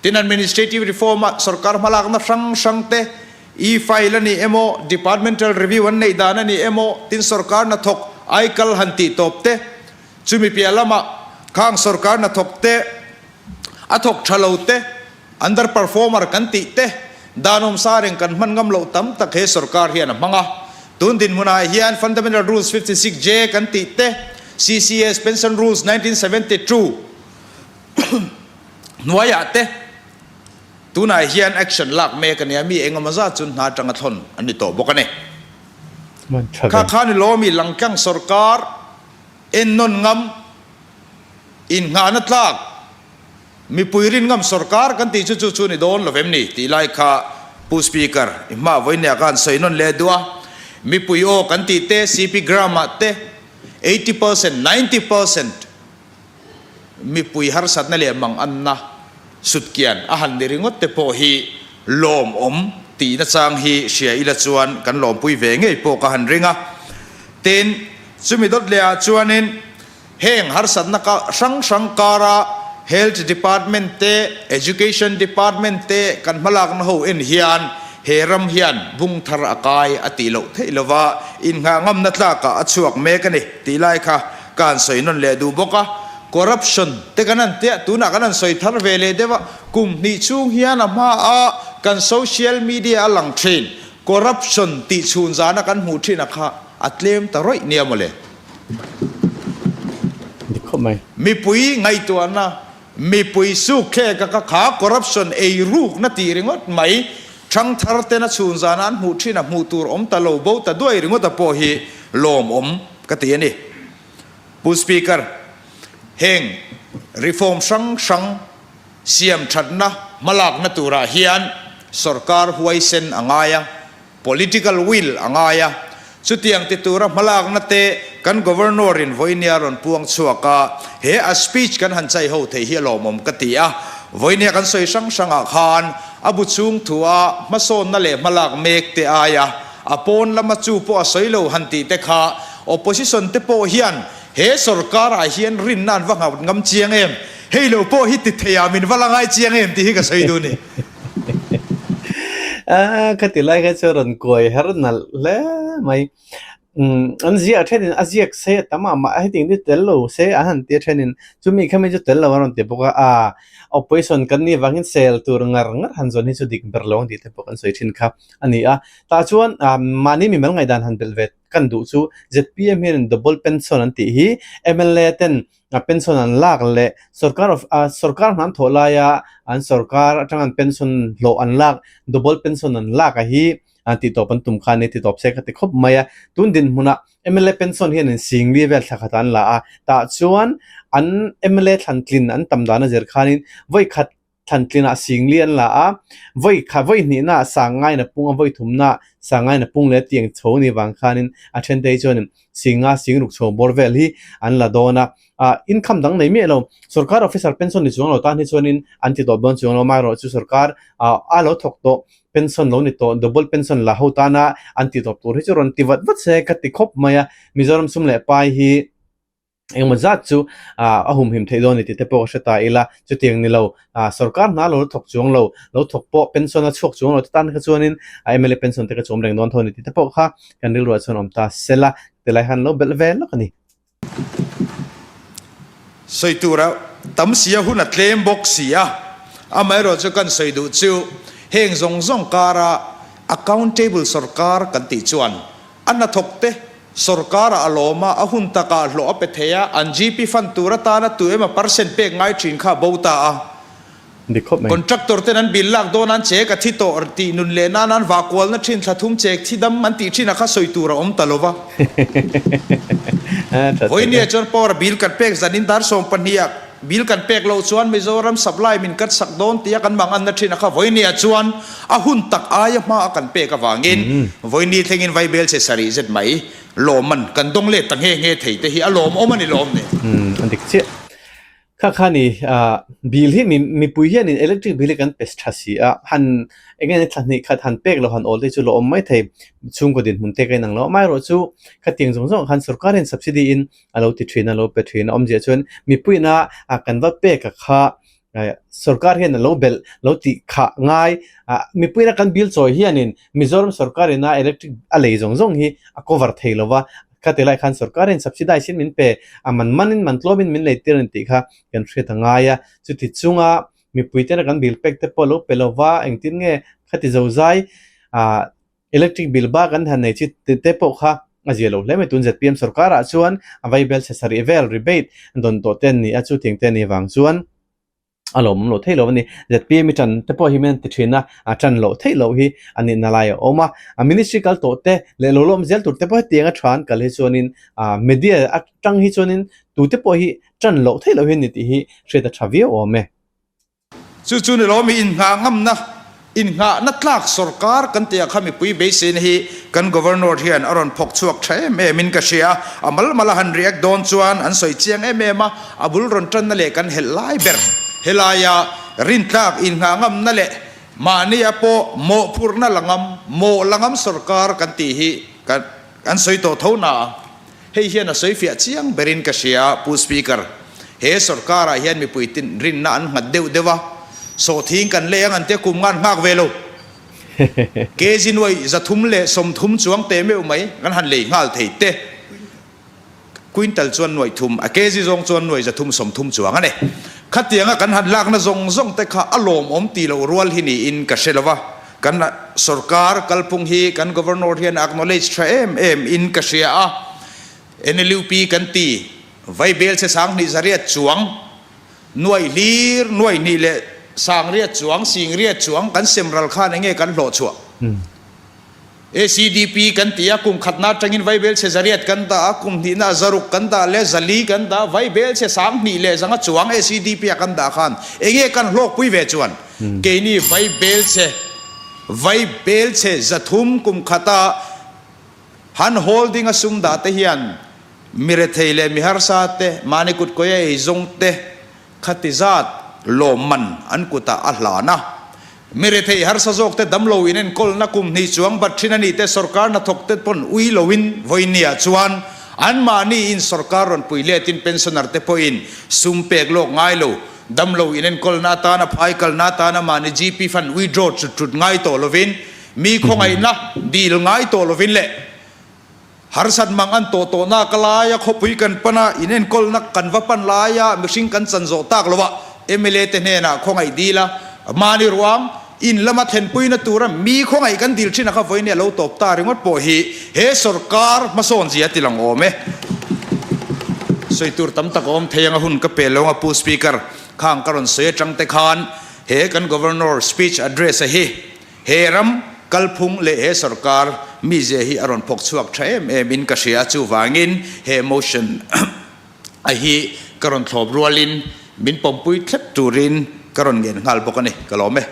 Tin, Administrative Reform-a sorkar hmalakna hrang hrang te, e-file a ni emaw, Departmental Review an neih dan a ni emaw, tin sorkar hnathawk aikal han tih tawp te, chumi piah lamah khang sorkar hnathawk te, a thawk tha lo te, under performer kan tih te, dan awmsa reng kan hman ngam loh tam tak he sorkar hian a hmang a. Tun dinhmunah hian Fundamental Rules 56J kan tih te, CCS Pension Rules 1972, Hnuaiah te tunah hian action lak mek a nia, mi engemaw zat chu hna atanga thawn an ni tawh bawk a ni. Kha kha ni lawmi langtlang sorkar ennawn ngam, innghahna tlak, mipui rin ngam sorkar kan tih chu chu chu ni dawn lo vem ni tih lai kha Pu Speaker i hma vawinia khan sawi nawn leh duh a, mipui aw kan tih te CP Gram ah te 80%, 90%, Mipui harsatna leh manganna sutkian a han ni ringawt te pawh hi lawmawm tih nachang hi hria ila chuan kan lawmpui ve ngei pawh ka han ring a. Tin, chumi dawt leh ah chuanin heng harsatna hrang hrang kara Health Department te, Education Department te kan hmalakna ho en hian he ram hian bung thar a kai a tih loh theih lova innghah ngamna tlakah a chhuak mek a ni tih lai kha Ka han sawi nawn leh duh bawk a, corruption te kan han tia, tunah kan han sawi thar ve leh deuh a, kum hnih chhung hian a hma a kan social media a lang thin, corruption tih chhun zana kan hmuh thin a kha a tlem ta rawih nia mawle. Dik khawp mai. Mipui ngaihtuahna, mipui sukthlek a ka kha corruption ei rukna tih ringawt mai, thangthar tena chhun zana an hmuh thin a hmuh tur awm ta lo bo ta duai ringawt a pawh hi lawmawm Ka ti a ni. Pu Speaker, heng reform hrang hrang siam thatna hmalakna turah hian sorkar huaisen a ngai a, political will a ngai a. Chutiang ti tura hmalakna te kan Governor-in vawinia rawn puang chhuak a, he a speech kan han chai ho thei hi a lawmawm ka ti a. Vawinia kan sawi hrang hrangah khan a bu chhung thua hmasawnna leh hmalak mek te aia A pawn lama chu pawh a sawi lo han tih te kha opposition te pawh hian he sorkar ah hian rinna an va nghat ngam chiang em? Hei lo pawh hi ti thei ah min va la ngai chiang em tih hi ka sawi duh ni. A ka ti lai kha chu rawn kuai her nalh hle mai. Umm an ziah thenin a ziak se a tam a mah hetiang te tel lo se an han tia thenin chumi kha mi chu tel lo a rawn ti bawk a, a opposition kan nih vangin sel tur ngar ngar han zawn hi chu dik ber lo ang tih te pawh kan sawi thin kha. a ni a. Tah chuan mahni mimal ngaihdan han belh ve kan duh chu zpm hianin double pension an tih hi mla ten pension an lak leh sorkar of sorkar hna an thawh laia an sorkar atanga an pension hlawh an lak double pension an lak a hi tih tawp an tum kha a ni ti tawp se ka ti khawp mai a. Tun dinhmunah mla pension hianin singli vel thla khat an la a, tah chuan an mla thlantlin an tam dan a zir khanin vawi khat Thlantlinah singli an la a, vawi kha vawi hnihna sang ngaina pung a, vawi thumna sang ngaina pung leh tiang chho ni vang khanin a thente hi chuanin singa singruk chho bawr vel hi an la dawn a. Ah, income dang nei miah lo, sorkar officer pension ni chuang lo tan hi chuanin an ti tawh dawn chuang lo, amaherawhchu chu sorkar ah a lo thawk tawh, pension lo ni tawh, double pension la ho tana an ti tawp tur hi chu rawn ti vat vat se ka ti khawp mai a, Mizoram sum leh pai hi. Engmaw zat chu a humhim theih dawn a ni tih te pawh ka hre ta ila, chutiang ni lo sorkar hna lo la thawk chuang lo, lo thawk pawh pension a chhuak chuang lo te tan kha chuanin mla pension te kha chawm reng dawn tho a ni tih te pawh kha kan rilruah chuan awm ta sela tilai khan lo belh ve lawk a ni. Sawi tura tam si a hun a tlem bawk si a, amaherawhchu chu kan sawi duh chu heng zawng zawng kara accountable sorkar kan tih chuan A hnathawk te sorkar ah a lawm a, a hun tak ah hlawh a pe thei a, an GP fund tur atana tu emaw percent pek ngai thin kha a bo ta a. Dik khawp mai. Contractor ten an bill lak dawn an chek a thi tawh tih nun leh nan an vah kualna thin thla thum chek thi dam an tih thin a kha sawi tur a awm ta lo va. Vawinia chuan power bill kan pek zanin dar 12 ah Bill kan pek loh chuan Mizoram supply min cut sak dawn tia kan mang anna thin a kha vawinia chuan a hun tak aia hma a kan pek avangin vawini thlengin vaibel che sarih zet mai Lawmman kan dawng let ta nghe nghe thei te hi a lawmawm a ni lawm ni. Umm a dik chiah. Kha kha ni ah bill hi mi mipui hianin electric bill hi kan pe tha si a, han eng nge thla hnih khat han pek lo han awl te chu lawm mai thei chhungkaw dinhmun te ka inang lo amaherawh chu khatiang zawng zawng ah khan sorkar hian subsidy in a lo ti thin a lo pe thin a awmzia chuan mipuiin a ah kan va pek a kha Sorkar hian a lo belh lo tih khah ngai. Mipuina kan bill chawi hianin Mizoram sorkarina electric a lei zawng zawng hi a cover thei lo va, khati lai khan sorkar hian subsidize in min pe, a man manin man tlawmin min lei tir a ni tih kha kan hriat a ngai a. Chuti chunga mipuitena kan bill pek te pawh lo pe lo va, engtin nge khati zozai Electric bill bak an han nei chi te pawh kha a zia lo hle mai. Tun zpm sorkarah chuan a vaibel chhe sarih vel rebate dawn tawh te an ni a, chutiang te a nih vang chuan a lawmawm loh theih loh a ni. Zpm i tan te pawh hi min an ti thin a, a tan loh theih loh hi a nihna lai a awm a. A ministry kal tawh te leh lo lawm zel tur te pawh hetiang a tha an kal hi chuanin media atang hi chuanin tute pawh hi tan loh theih loh hi a ni tih hi hriat a tha viau awm e. Chu chu ni lo mi inngah ngamna, inngahna tlak sorkar kan tih ah kha mipui beiseina hi kan Governor hian a rawn phawk chhuak tha em em in ka hria a, a mal mal a han react dawn chuan an sawi chiang em em a, a bul rawn tanna leh kan helh lai ber helaia rintlak inngah ngamna leh mahnia pawh mawhphurhna la ngam, mawh la ngam sorkar kan tih hi kan an sawi tawh tho na a. Hei hian a sawi fiah chiang berin ka hria, Pu Speaker. He sorkarah hian mipui tin rinna an nghat deuh deuh a, sawhthing kan lei ang an tia kum ngan nghak ve lo. Kg nuai 330 chuang te meuh mai kan han lei nghal thei te. Quintal chuan nuai thum, a kg zawng chuan nuai 330 chuang a ni. Khatianga kan han lakna zawng zawng te kha a lawmawm tih loh rual hi niin ka hre lo va. Kan sorkar kalphung hi kan Governor hian a acknowledge tha em em in ka hria a, NLUP kan ti, Vaibel chhe 2000 riat chuang, nuai hlir nuai hnih leh sang riat chuang, sing riat chuang kan sem ral khan enge kan hlawh chhuah? ACDP kan ti a, kum khatna atangin Vaibel chhe zariat kan dah a, kum hnihna ah zaruk kan dah leh zali kan dah, Vaibel chhe 2000 leh zanga chuang ACDP ah kan dah khan enge kan hlawkpui ve chuan? Keini vai belche, vai belche 300 kum khata han holding a sum dah te hian mi rethei leh mi harsa te, mahni kut kawia ei zawng te khati zat lawmman an kutah a hlan a. Mi rethei harsa zawk te damlo in enkawlna kum hnih chuang bat thin a nih te sorkar hnathawk te pawn ui loin vawinia chuan anmahni in sorkar rawn pui letin pensioner te pawhin sum pek lawk ngai lo Damlo inenkawlna atana phai kalna atana mahni GP fund withdraw chut chut ngai tawh lovin, mi khawngaihna dil ngai tawh lovin leh harsat mang an tawh tawhna ka laia khawpui kan pan a, inenkawlna kan va pan laia mihring kan chan zawh tak lovah mla te hnenah khawngaih dil a, mahni ruang in lama thlenpuina tura mi khawngaih kan dil thin a kha vawiin a lo tawp ta ringawt pawh hi he sorkar hmasawn zia ti lang awm e. Sawi tur tam tak a awm thei ang a hun ka pe lo ang a Pu Speaker, khang ka rawn sawi atang te khan he kan Governor speech address a hi he ram kalphung leh he sorkar mizia hi a rawn phawk chhuak tha em em in ka hria chuvangin he motion a hi ka rawn thlawp rualin min pawmpui thlep turin ka rawn ngen nghal bawk a ni, ka lawm e.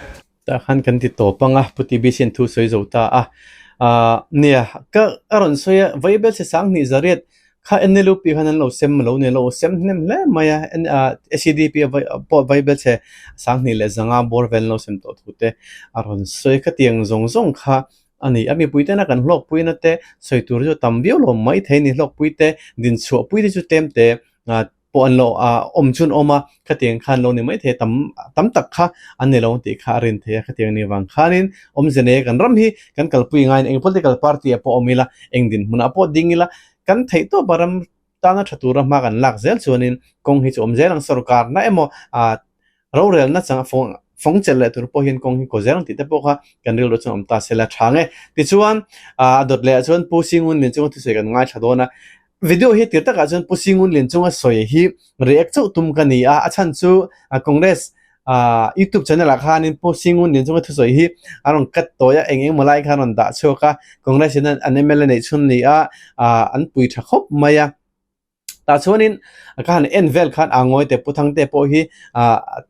Tah khan kan ti tawp ang a, Pu TBC an thu sawi zo ta a. Aaa nia, ka a rawn sawi a, Vaibel chhe 2000 zariat kha NLUP khan an lo sem lo ni lo, sem hnem hle mai a, SEDP a pawh Vaibel chhe 2500 leh bawr vel an lo sem tawh thu te a rawn sawi a, khatiang zawng zawng kha a ni a, mipui tena kan hlawkpuina te sawi tur chu tam viau lo mai thei a ni, hlawkpui te dinchhuahpui te chu tlem te pawh an lo awm chu an awm a, khatiang khan lo ni mai thei a, tam tam tak kha an ni lo tih kha a rin thei a, khatiang ni vang khanin awmze nei a kan ram hi kan kalpui ngaiin eng political party ah pawh awm ila, eng dinhmunah pawh ding ila, kan theih tawp a ram tana tha tura hma kan lak zel chuanin kawng hi chu awm zel ang, sorkarna emaw Rorelna chang fawng fawng chelh leh tur pawh hian kawng hi kaw zel ang tih te pawh kha kan rilru chuan awm ta se la tha nge. Tichuan a dawt leh ah chuan Pu Singun Lian chunga thusawi kan ngaithla dawn a. Video hi tir takah chuan Pu Singun Lian chunga sawi hi react chauh tum ka ni a, a chhan chu Congress YouTube channel ah khanin Pu Singun Lian chunga thusawi hi a rawn cut tawi a, eng eng maw lai khan a rawn dah chhuak a, Congress in an mla neih chhun ni a, an pui tha khawp mai a. Tah chuanin ka han en vel khan a ngawi te Pu Thangte pawh hi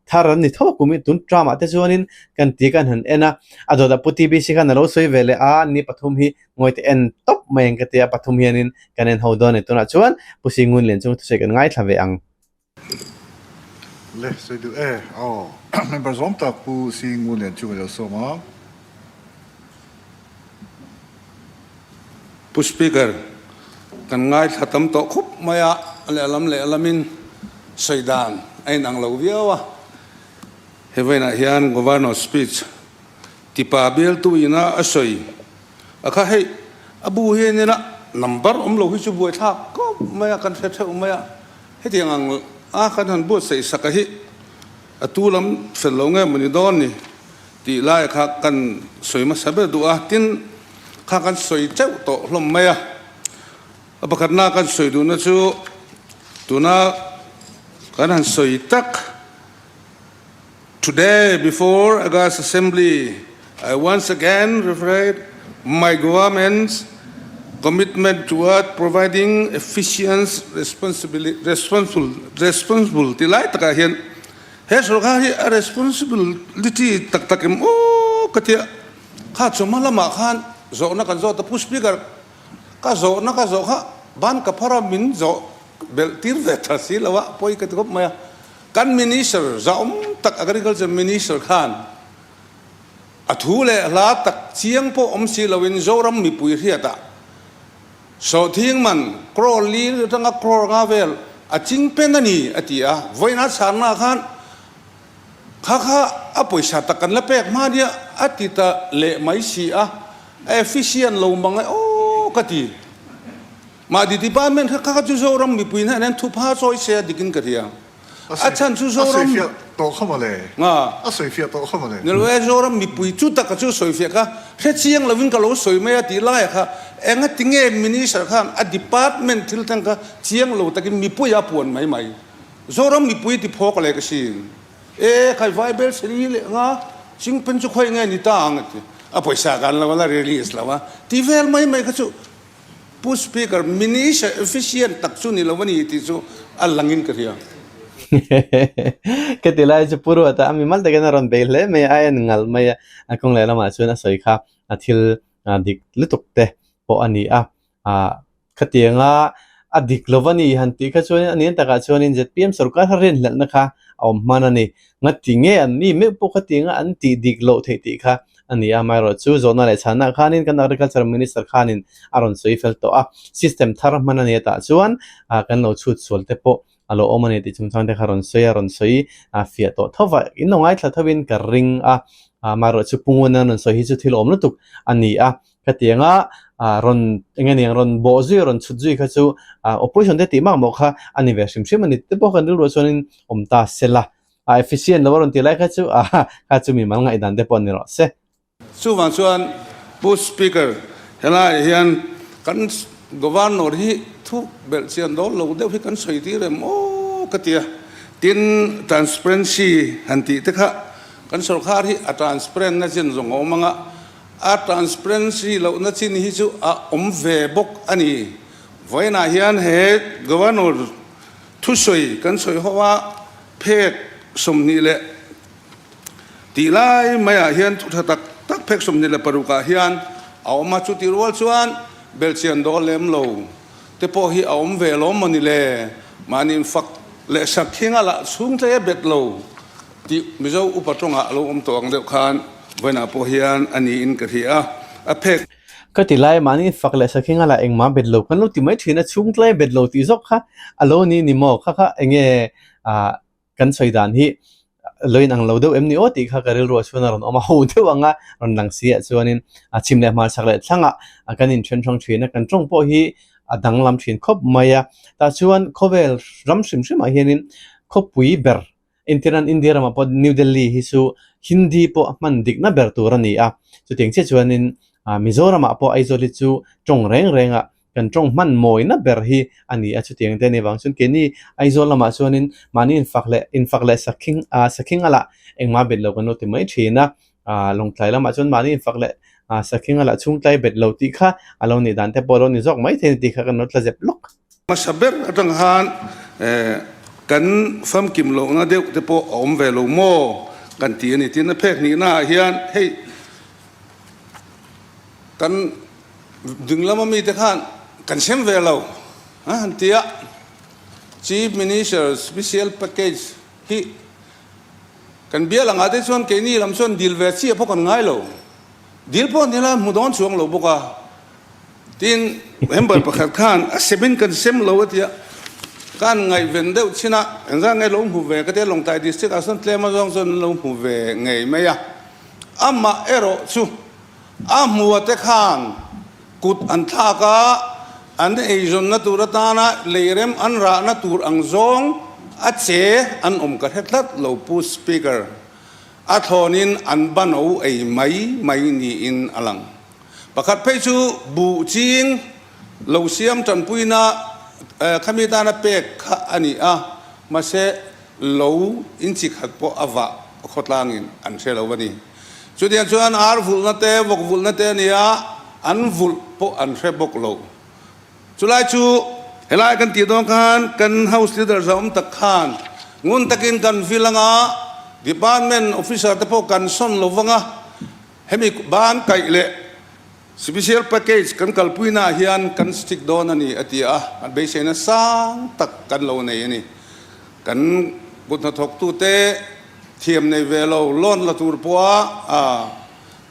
thar an ni tho a kum i tun term ah te chuanin kan ti kan han en a, a dawtah Pu TBC khan a lo sawi ve leh a, ni pathum hi ngawi te en tawp mai ang ka ti a, pathum hianin kan en ho dawn a ni. Tunah chuan Pu Singunlian chung thusawi kan ngaithla ve ang. Le sawi duh e aw. Member zawm tak Pu Singunlian chung a lo sawm a. Pu Speaker, kan ngaithla tam tawh khup mai a, lehlam lehlamin sawi dan a inang lo viau a. He vawiinah hian Governor speech tipa bialtu ina a sawi a kha hei a bu hian ina number awm lo hi chu buaithlak khawp mai a, kan hre theuh mai a. Hetiang ang a kan han buatsaih sak a hi a tu lam fel lo nge mawni dawn ni? Tih lai kha kan sawi hmasa ber duh a, tin kha kan sawi teuh tawh hlawm mai a. A pakhatna kan sawi duhna chu tuna kan han sawi tak, Today before August Assembly, I once again reiterate my government's commitment toward providing efficient, responsible, responsible tih lai takah hian He sorkar hi a responsibility tak tak em aw ka tia, kha chawhma lamah khan zawhna kan zawt a, Pu Speaker ka zawhna ka zawh kha ban ka phar a min zawh belh tir ve tha si lo a, pawi ka ti khawp mai a, kan Minister zahawm tak Agriculture Minister khan a thu leh hla tak chiang pawh awm si loin Zoram mipui hriatah Sawhthing man crore li atanga crore nga vel a ching pen a ni, a ti a. Vawiin a chhanna khan kha kha a pawisa tak kan la pek hma nia a ti ta leh mai si a, a efficient lo mang e aw ka ti. Mahni department kha kha chu Zoram mipui hna hian thupha chawi se a dikin ka hria. A chhan chu Zoram. A sawifiah tawh kha mawle. A sawifiah tawh kha mawle. Nilo e, Zoram mipui chu taka chu sawifiah kha hre chiang lovin ka lo sawi mai a tih laiah kha enga tinge Minister khan a department thil thleng kha chiang lo takin mipui a puan mai mai. Zoram mipui ti phawk leh ka sin. E, khai vai bel seri leh nga chingpen chu khawi nge ni ta ang a ti. A pawisa kan lo la release lo a ti vel mai mai kha chu Pu Speaker, Minister efficient tak chu ni lo a ni tih chu a langin ka hria. Ka ti lai chu Pu Ruata a mimal takin a rawn bei hle mai a, a en ngalh mai a, a kawng leh lamah chuan a sawi kha a thil dik lutuk te pawh a ni a. Khatianga a dik lo a ni han tih kha chuan a nen takah chuanin zpm sorkar kha rinhlelhna kha a awm hman a ni. Ngati nge an ni meuh pawh khatianga an tih dik loh theih tih kha a ni a, amaherawhchu zawhna leh chhanah khanin kan Agriculture Minister khanin a rawn sawi fel tawh a, system thar hman a ni atah chuan kan lo chhut sual te pawh a lo awm a ni tih chungchang te kha rawn sawi a, rawn sawi fiah tawh tho va, in lo ngaithla thovin ka ring a, amaherawhchu Pu Nguna rawn sawi hi chu thil awm lutuk a ni a, khatianga rawn eng nge niang rawn bawh zui rawn chhut zui kha chu opposition te tih makmawh kha a ni ve hrim hrim a ni te pawh kan rilruah chuanin awm ta se la. A efficient lo a rawn ti lai kha chu a kha chu mimal ngaihdan te pawh ni rawh se. Chuvang chuan Pu Speaker, helaiah hian kan Governor hi thu belh chian dawn lo deuh hi kan sawi tir em aw ka ti a. Tin, transparency han tih te kha kan sorkar hi a transparent na chin zawng a awm ang a, a transparency lohna chin hi chu a awm ve bawk a ni. Vawiinah hian he Governor Thusawi kan sawi ho a, phek 28 tih lai maiah hian thu tha tak tak phek 26 ah hian a awm a, chutih rual chuan belhchian dawl lem lo te pawh hi a awm ve lawm maw ni le, mahni fak leh sak thinga lah chhung tle bet lo tih Mizo upa tawngah a lo awm tawh ang deuh khan vawiinah pawh hian a niin ka hria a, a phek. Ka ti lai, mahni fak leh sakhi nga lah engmah bet lo kan lo ti mai thin a, chhungtlai bet lo tih zawk kha a lo ni ni maw? Kha kha enge ah kan sawi dan hi lo inang lo deuh em ni aw tih kha ka rilruah chuan a rawn awm a, ho deuh anga rawn lang si ah chuanin a chhim leh hmarchhak leh thlangah kan inthen hrang thin a, kan tawng pawh hi a danglam thin khawp mai a, tah chuan khawvel ram hrim hrimah hianin khawpui ber Intiran India ramah pawh New Delhi hi chu Hindi pawh a hman dikna ber tur a ni a, chutiang chiah chuanin Mizoramah pawh Aizawl hi chu tawng reng renga kan tawng hman mawina ber hi a ni a, chutiang te a nih vang chuan keini Aizawl lamah chuanin mahni infak leh infak leh sakhing sakhing a lah engmah bet lo kan lo ti mai thin a, Lawngtlai lamah chuan mahni infak leh sakhing a lah chhungtlai bet lo tih kha a lo nih dan te pawh a lo ni zawk mai thei a ni tih kha kan lo tla zep lawk. Hmasa ber atang khan kan famkim lohna deuh te pawh a awm ve lo maw kan ti a ni. Tin, a phek hnihna ah hian hei kan ding lama mite khan kan sem ve lo a han ti a, Chief Minister Special Package hi kan bial angah te chuan keini lam chuan dil ve chiah pawh kan ngai lo. Dil pawh ni la hmu dawn chuang lo bawk a. Tin, member pakhat khan a semin kan sem lo a tia, ka han ngaihven deuh chin a, engzah nge lo hmu ve ka tia, Lawngtlai District ah sawn tlem azawng chuan an lo hmu ve ngei mai a. Amah erawh chu a hmua te khan kut an thlak a, an eizawnna tur atana leirem an rahna tur ang zawng a che an awm ka hre tlat lo Pu Speaker. A thlawnin an bano ei mai mai niin a lang. Pakhat phei chu buh ching lo siam tanpuina khami tana pek kha a ni a, mahse lo inchi khat pawh a vah khawtlangin an hre lo a ni. Chutiang chuan ar vulhna te, vawk vulhna te a ni a, an vulh pawh an hre bawk lo. Chulai chu helai kan tih dawn khan kan House Leader zahawm tak khan ngun takin kan vil anga, Department Officer te pawh kan sawn lo vang a, Hemi ban kaih leh Special Package kan kalpuina ah hian kan stick dawn a ni a ti a, kan beiseina sang tak kan lo nei a ni. Kan kut hnathawktute thiam nei ve lo loan la tur pawha a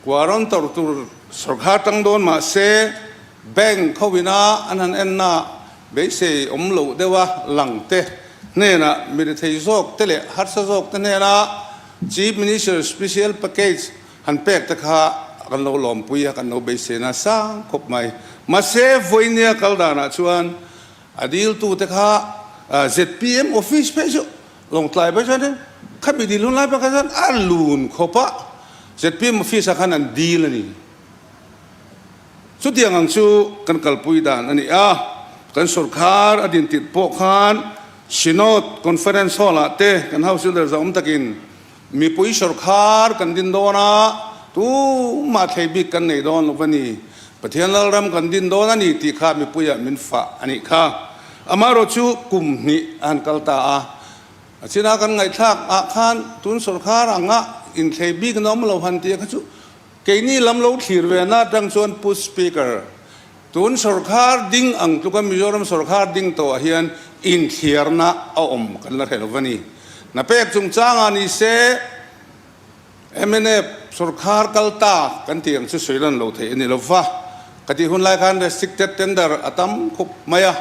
guarantor tur sawrkar tang dawn mah se bank khawina an han enna beisei awm loh deuha lang te hnenah mi rethei zawk te leh harsa zawk te hnena Chief Minister Special Package han pek te kha kan lo lawmpui a, kan lo beiseina sang khawp mai. Mahse, vawinia kal danah chuan a diltu te kha zpm office phei chu Lawngtlai phei chuan khami dil hun lai pawh kha chuan a lun khawp a, zpm office ah khan an dil a ni. Chutiang ang chu kan kalpui dan a ni a, kan sorkar a dintirh pawh khan Synod Conference Hall ah te kan House Leader zahawm takin mipui sorkar kan din dawn a, tumah thlei bik kan nei dawn lo va ni, Pathian Lalram kan din dawn a ni tih kha mipuiah min fah a nih kha. Amaherawh chu kum hnih a han kal ta a, a chinah kan ngaihthlak ah khan tun sorkar anga inthlei bik na awm lo han tih kha chu Keini lam lo thlir ve na atang chuan Pu Speaker, tun sawrkhar ding ang tluka Mizoram sawrkhar ding tawh ah hian inthliarna a awm kan la hre lo va ni. Hna pek chungchangah ni se mnf sawrkhar kal ta kan tih ang chu sawi lan lo theih a ni lo va. Ka tih hun lai khan restricted tender a tam khawp mai a.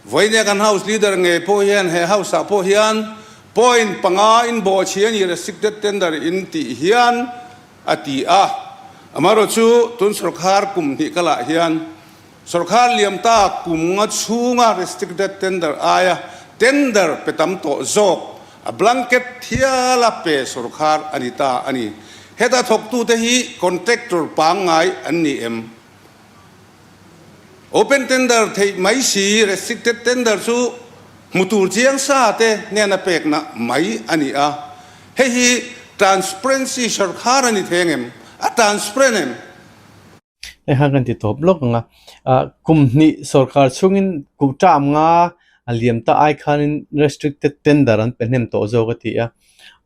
Vawinia kan House Leader ngei pawh hian he House ah pawh hian point panga inbawhchhi a ni restricted tender in tih hian a ti a. Amaherawh chu tun sawrkhar kum hnih kalah hian sawrkhar liam ta kum nga chhunga restricted tender aia tender pe tam tawh zawk a blanket thiala pe sawrkhar a ni ta a ni. Heta thawktute hi contractor pangngai an ni em? Open tender theih mai si, restricted tender chu hmu tur chiang sa te hnena pekna mai a ni a. Hei hi transparency sawrkhar a ni thei ang em? A transparent em? Hei khan kan ti tawp lawk ang a, kum hnih sawrkhar chhungin kum term nga a liam ta ai khanin restricted tender an pe hnem tawh zawk a ti a,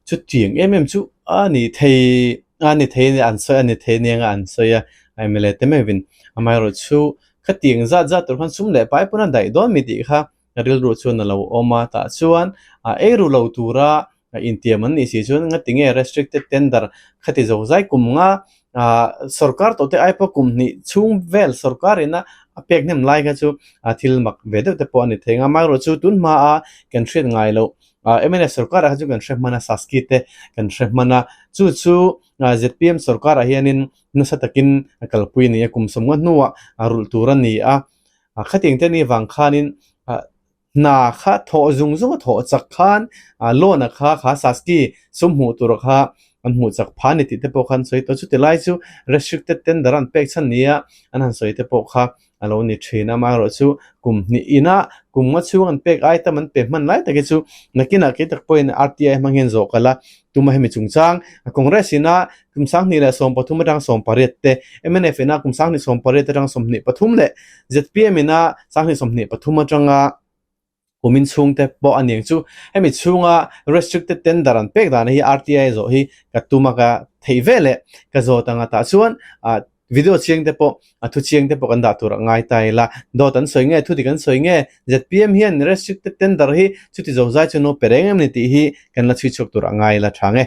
chutiang em em chu a ni thei a ni thei a ni an sawi a ni thei nia nga an sawi a mla te meuhin amaherawh chu khatiang zat zat tur khan sum leh pai pawn a daih dawn mi tih kha rilru chuan a lo awm a tah chuan a ei ru lo tura intiam an nih si chuan ngati nge restricted tender khati zo zai kum nga ah sorkar tawh te ai pawh kum hnih chhung vel sorkar ina a pek hnem lai kha chu a thil mak ve deuh te pawh a ni thei ang a amaherawh chu tun hma a kan hriat ngai loh ah mnf sorkar ah kha chu kan hre hman a saski te kan hre hman a chu chu ah zpm sorkar ah hianin nasa takin a kalpui a ni a kum sawmnga hnuah a rulh tur a ni a ah khatiang te ni vang khanin ah hna kha thawh zung zung a thawh chak khan ah loan a kha kha saski sum hmuh tur kha. an hmuh chak pha a ni tih te pawh kha an sawi tawh. Chuti lai chu restricted tender an pek chhan nia an han sawi te pawh kha a lo ni thin a, amaherawhchu kum hnih ina kum nga chhung an pek ai tam an pe hman lai tak hi chu nakinah kei tak pawhin RTI hmang hian zawh kalh a, tuma hemi chungchang Congress ina kum 2013 atang 18 te, mnf ina kum 2018 atang 23 leh zpm ina 2023 atanga Kumin chhungte pawh a niang chu hemi chhunga restricted tender an pek dan hi RTI zawh hi ka tum a ka theih ve leh ka zawt anga tah chuan ah video chiang te pawh a thu chiang te pawh kan dah tur a ngai ta ila dawt an sawi nge thu dik an sawi nge zpm hian restricted tender hi chuti zo zai chu no pe reng em ni tih hi kan la chhui chhuak tur a ngai ila tha nge.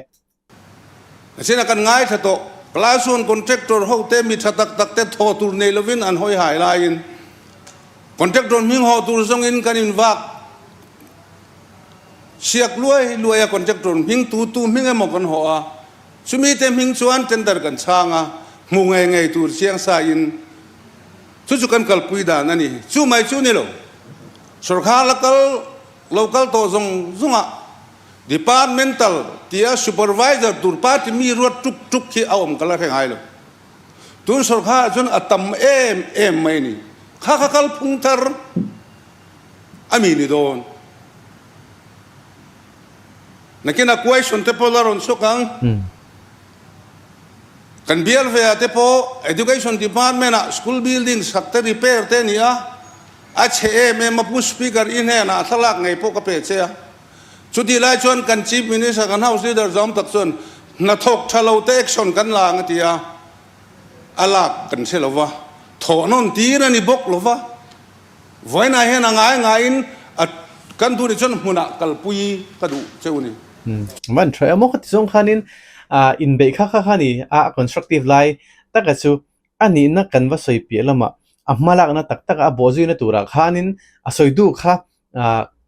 Asina kan ngaithla tawh. Class one contractor ho te mi tha tak tak te thaw tur nei lovin an hawi hai laiin contractor hming haw tur zawngin kan in vak siak luai luai a contractor hming tu tu hming emaw kan haw a chumi te hming chuan tender kan chhang a hmu ngei ngei tur chiang sa in chu chu kan kalpui dan a ni. Chu mai chu ni lo sawrkhar la kal lo kal tawh zawng zawng ah Departmental tia supervisor tur party mi ruat tuk tuk hi a awm ka la hre ngai lo. Tun sawrkharah chuan a tam em em mai a ni. Kha kha kalphung thar a mi ni dawn. Nakin a question te pawh la rawn chhuak ang. Kan bial ve ah te pawh Education Department ah school building sak te repair te a ni a, a chhe em em a Pu Speaker i hnenah thlalak ngei pawh ka pe che a. Chutih lai chuan kan Chief Minister, kan House Leader zawm tak chuan hnathawk tha lo te action kan la ang a ti a, a lak kan hre lo va, thawh nawn tir a ni bawk lo va. Vawiinah hian a ngai ngaiin a kan duh nih chuan hmunah kalpui ka duh cheu a ni. Van tha emaw ka ti zawng khanin inbeih kha kha kha ni a constructive lai taka chu a nihna kan va sawi piah lamah a hmalakna tak taka a bawhzuina turah khanin a sawi duh kha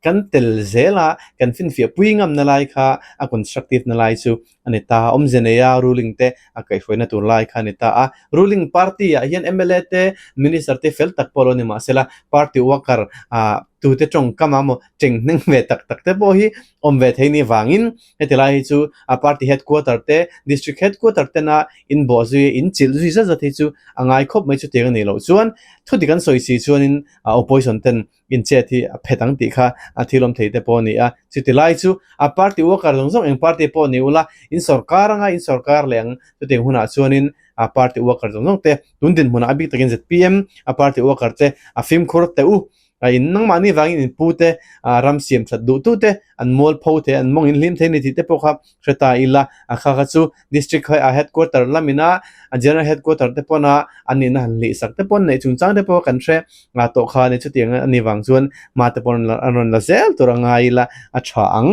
kan tel zel a, kan finfiah pui ngamna lai kha a constructive na lai chu a ni ta a, awmze nei a ruling te a kaihhruaina tur lai kha a ni ta a. Ruling party ah hian mla te minister te fel tak pawh lo ni mahsela party worker ah tute tawngkam a maw chenghneng ve tak tak te pawh hi awm ve thei ni vangin heti lai hi chu a party headquarter te district headquarter tena in bawh zui a in chilh zui zat zat hi chu a ngai khawp mai chutiang a nih loh chuan thudik an sawi si chuanin opposition ten Inchet hi a phet ang tih kha a thil awm thei te pawh a ni a. Chuti lai chu a party worker zawng zawng eng party pawh ni ula, in sawrkar anga in sawrkar leh ang chutiang hunah chuanin a party worker zawng zawng te tun dinhmunah a bik takin zpm a party worker te a fimkhur teh u. In nangmahni vangin in pu te ram siam that duh tu te an mual pho thei an mawng in hlim thei ni tih te pawh kha hre ta ila, a kha kha chu district kha a headquarter lamina a general headquarter te pawna an nihna han hlih sak te pawn neih chungchang te pawh kan hre nga tawh kha a ni chutiang a nih vang chuan hma te pawn an rawn la zel tur a ngai ila a tha ang.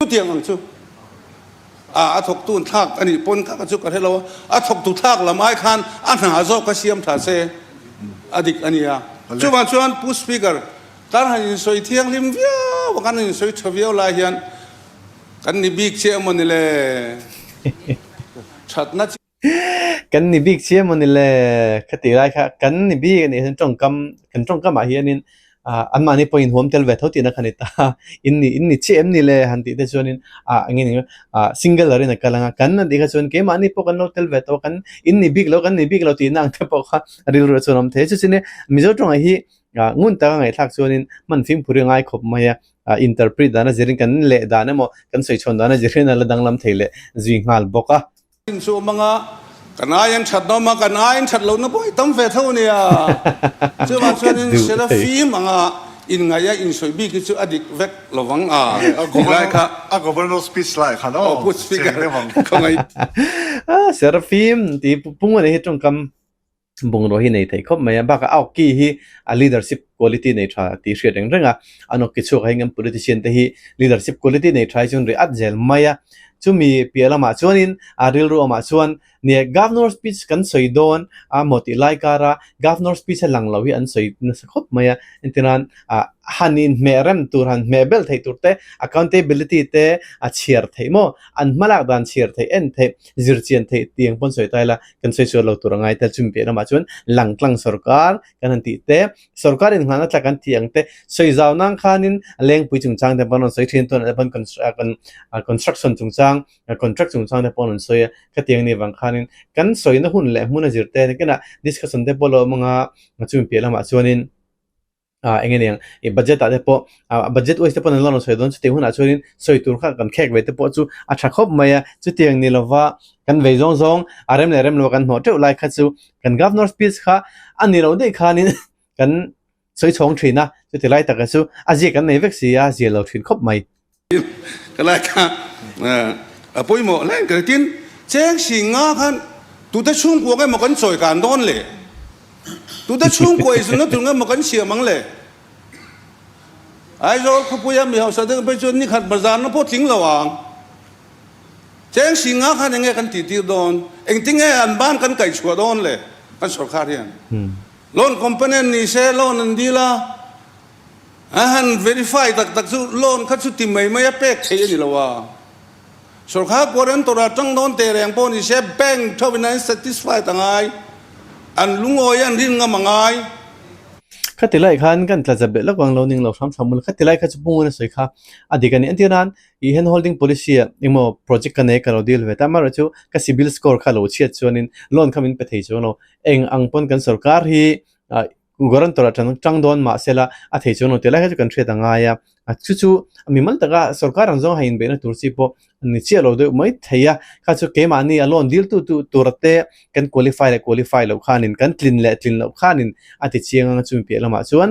Chutiang ang chu a a thawktu an thlak a nih pawn kha kha chu ka hre lo a, a thawktu thlak lam ai khan a hna zawk kha siam tha se a dik a nia. Chuvang chuan Pu Speaker kan han insawi thianghlim viau a, kan han insawi tha viau lai hian Kan ni bik chiah emaw ni le? Thatna chi. Kan ni bik chiah emaw ni le? Kha tih lai kha kan ni bik a nih hian tawngkam, kan tawngkam ah hianin anmahni pawhin huam tel ve tho tihna kha ni ta. In ni, in ni chiah em ni le? Han tih te chuanin eng nge ni single arin a kal ang a, kan a tih kha chuan keimahni pawh kan lo tel ve tawh a, kan in ni bik lo, kan ni bik lo tihna ang te pawh kha rilru ah chuan a awm thei a. Chuchine Mizo tawngah hi ngun taka ngaihthlak chuanin hman fimkhur hi a ngai khawp mai a. Interpret dan a zirin kan leh dan emaw kan sawi chhawn dan a zirin a la danglam thei leh zui nghal bawk a. Chu awm anga kan aiin that na awm a, kan aiin that lohna pawh hi tam ve tho a nia. Chuvang chuanin Seraphim anga inngaih a insawi bik hi chu a dik vek lovang a tih lai kha. A governor speech lai khan aw cheng deuh ang. Seraphim tih pung a nih hi tawngkam Bungraw hi nei thei khawp mai a, bakah a awki hi a leadership quality nei tha tih hriat reng reng a, an awki chhuak ah hian kan politician te hi leadership quality nei tha hi chuan ri at zel mai a, chumi piah lamah chuanin a rilru awmah chuan. Nia, Governor speech kan sawi dawn a maw tih lai kara Governor speech a lang lo hi an sawi nasa khawp mai a. Entirnan, ah han inhmeh rem tur, han hmeh bel theih tur te, accountability te a chhiar theih maw? An hmalak dan chhiar theih, en theih, zir chian theih tih ang pawn sawi ta ila kan sawi sual lo tur a ngai tel. Chumi piah lamah chuan langtlang sorkar kan han tih te, sorkar inngahna tla kan tih ang te, sawi zau nan khanin lengpui chungchang te pawn an sawi thin, tunah te pawn construction chungchang, contract chungchang te pawh an rawn sawi a, khatiang ni vang khanin kan sawina hun leh hmun a zir te nakinah discussion te pawh lo awm anga chumi piah lamah chuanin ah eng nge niang ih budget ah te pawh ah budget wise te pawh an lo rawn sawi dawn chutiang hunah chuanin sawi tur kha kan khek ve te pawh chu a tha khawp mai a, chutiang ni lova kan vei zawng zawng a rem leh rem lo kan hnawh teuh lai kha chu kan governor speech kha a ni lo daih khanin kan sawi chhawng thin a, chuti lai taka chu a ziak kan nei vek si a, zia lo thin khawp mai. Ka lai kha a pawimawh hle ka ti. Tin, cheng si nga khan tute chhungkua nge maw kan chawi kan dawn le? Tute chhungkua izunna tur nge maw kan siam ang le? Aizawl khawpuia mi hausa deuh phei chuan nikhat bazarna pawh tling lo ang. Cheng si nga khan enge kan tihtir dawn? Engtinge an ban kan kaihchhuah dawn le kan sorkar hian? Loan component ni se loan an dil a, a han verify tak tak chu loan kha chu ti mai mai a pek theih a ni lo a. Sorkar guarantor ah tang dawn teh reng pawh ni se bank thovin an satisfied a ngai, an lungawi an rin ngam a ngai. Khati lai khan kan tla zap leh lawk ang lo ning lo hram hram ula, khati lai kha chu Punguna sawi kha a dik a ni. Entir nan i hand holding policy ah engmaw project ka nei ka lo deal ve ta, amaherawhchu chu ka CIBIL score kha lo chhiat chuanin loan kha min pe thei chuang lo. Eng ang pawn kan sorkar hi guarantor ah tang dawn mah sela a thei chuang lo tih lai kha chu kan hriat a ngai a, chu chu mimal taka sorkar ang zawng a inbeihna tur chi pawh ni chiah lo deuh mai thei a, kha chu keimahni a loan dil tu tu tur te kan qualify leh qualify loh khanin kan tlin leh tlin loh khanin a ti chiang ang a chumi piah lamah chuan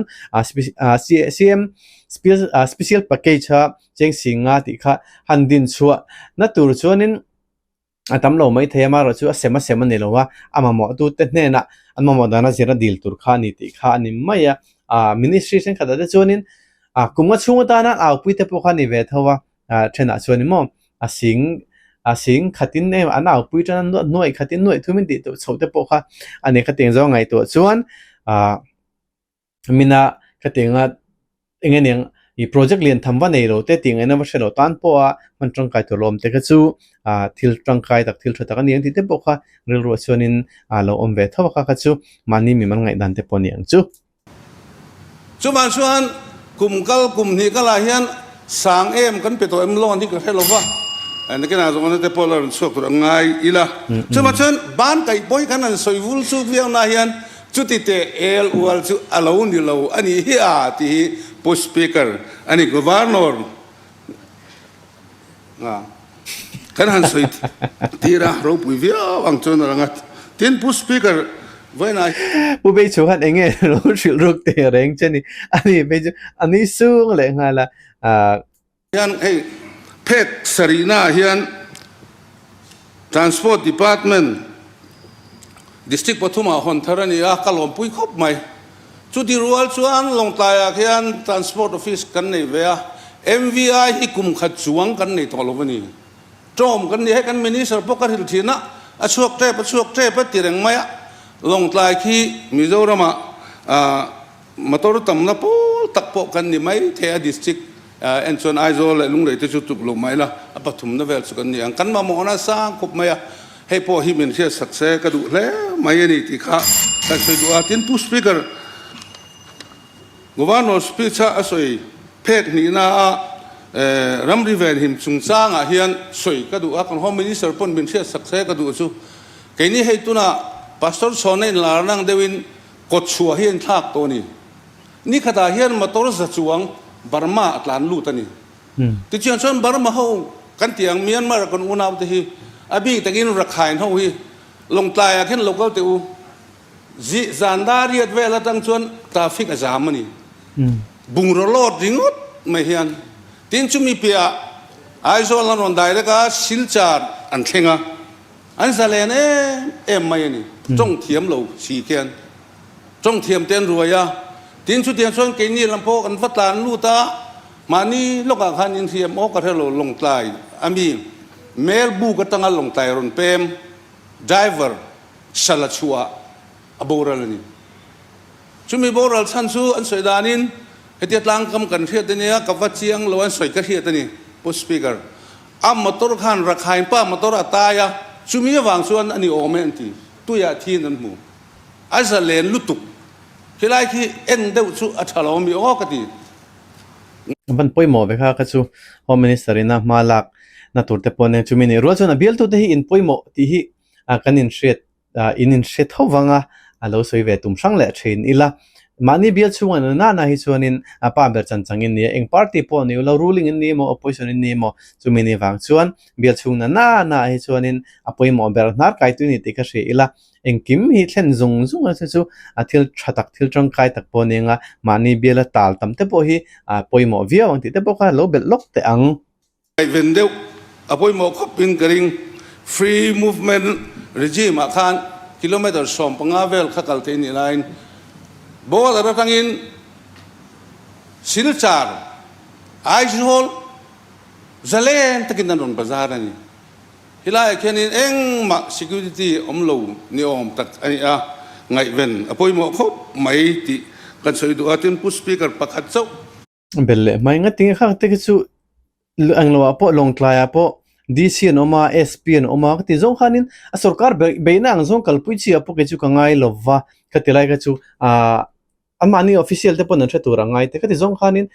CM special package a cheng singa tih kha han din chhuah na tur chuanin. A tam lo mai thei a, amaherawh chu a sem a sem a ni lo a, a mamawhtute hnenah an mamawh dana zirna dil tur kha a ni tih kha a ni mai a. Aaa ministry thenkhatah te chuanin aa kum nga chhung atana an aupui te pawh kha a ni ve tho a, aa thenah chuanin maw a sing a sing khatin em an aupui tan a nuaih khatin nuaih thumin tih chhoh te pawh kha a ni khatiang zawng ngaihtuah chuan aa. Mina khatianga eng eng ih project lian tham va nei lo te tih ngaihna va hre lo tan pawha hman tangkai tur lo awm te kha chu ah thil tangkai tak thil tha tak a ni ang tih te pawh kha rilruah chuanin ah lo awm ve tho a kha kha chu mahni mimal ngaihdan te pawh a ni ang chu. Chuvang chuan kum kal kum hnih kalah hian Sang em kan pe tawh em loan hi ka hre lo va, nakinah zawng te pawh la rawn chhuak tur a ngai ila. Chuvang chuan ban kaih pawh hi kan han sawi vul chuk viau na hian chuti teh el ual chu a lo ni lo a nih hi a tih hi Pu Speaker a ni Governor kan han sawi tir a ropui viau ang chuan a lang a. Tin Pu Speaker vawiinah Pu Beichhu khan eng nge lo hrilh ruk teh reng che ni? A ni phei chu a nui sung leh nghal a. Ahh. Hian hei phek sarihnaah hian Transport Department District pathumah hawn thar a ni a, ka lawmpui khawp mai. Chuti rual chuan Lawngtlaiah khian Transport Office kan nei ve a, MVI hi kum khat chuang kan nei tawh lo a ni. Ṭawm kan ni hei kan Minister pawh ka hrilh ṭhin a, a chhuak ṭep a chhuak ṭep a ti reng mai a, Lawngtlai khi Mizoramah motor tamna pawl tak pawh kan ni mai thei a, District en chuan Aizawl leh Lunglei te chu tuk lo mai la, a pathumna vel chu kan ni ang. Kan mamawhna sang khawp mai a, hei pawh hi min hriatsak se ka duh hle mai a ni tih kha kan sawi duh a. Tin, Pu Speaker, Governor speech a a sawi phek hnihna a ramri venhim chungchangah hian sawi ka duh a, kan Home Minister pawn min hriatsak se ka duh chu keini hei tunah Pastor Chhawna inlar nang deuhin kawtchhuah hi a inthlak tawh a ni. Nikhatah hian motor za chuang Burma a tlan lut a ni. Tichuan chuan Burma ho kan tih ang Myanmar kan unaute hi a bik takin Rakhine ho hi Lawngtlaiah khin lo kal teh u. Zih zan dar riat vel atang chuan traffic a zam a ni. Bungraw load ringawt mai hian. Tin chumi piahah Aizawl an rawn direct a, Silchar an thleng a, an zalen em em mai a ni. Tawng thiam lo si khian tawng thiam te an ruai a. Tin chutiang chuan keini lam pawh kan va tlan lut a, mahni lawkah khan inhriam aw ka hre lo Lawngtlai a mi Melbuk atanga Lawngtlai rawn pem. Driver sala chhuah a boral a ni. Chumi boral chhan chu an sawi danin hetia tlangkam kan hriat a nia, ka va chiang lo an sawi ka hriat a ni, Pu Speaker. A motor khan Rakhine pa motor a tai a, chumi avang chuan a ni awm e an ti. Tuiah thiin an hmu. A zalen lutuk. Khilai khi en deuh chu a tha lo ami aw ka ti. Van pawimawh ve kha kha chu Home Minister in a hma lak na tur te pawh nen chumi nih rual chuan a bialtu te hi in pawimawh tih hi kan inhriat in inhre tho vang a, a lo sawi ve tum hrang leh thin ila. Mahni bial chhungah na nana hi chuanin a pa ber chan changin nia eng party pawh ni ula ruling in ni emaw opposition in ni emaw chumi ni vang chuan bial chhung na nana hi chuanin a pawimawh ber hnar kai tui ni tih kha hria ila. Engkim hi thlen zung zung a chu chu a thil tha tak thil tangkai tak pawh a ni anga mahni biala tal tam te pawh hi a pawimawh viau ang tih te pawh kha lo belh lawk teh ang. Ngaihven deuh a pawimawh khawp in ka ring. Free movement regime ah khan kilometre 15 vel kha kal thei nih laiin border atangin Silchar, Aizawl zalen takin an rawn bazar a ni. Helaiah khianin engmah security awm lo ni awm tak a ni a, ngaihven a pawimawh khawp mai tih kan sawi duh a, tin Pu Speaker pakhat chauh. Bel leh hmai ngat tinge khak te khi chu englo ah pawh Lawngtlai ah pawh DC an awm a, SP an awm a ka ti zawng khanin a sorkar beihna ang zawng kalpui chi ah pawh kei chu ka ngai lova ka ti lai kha chu ah Anmahni official te pawn an hre tur a ngai te ka ti zawng khanin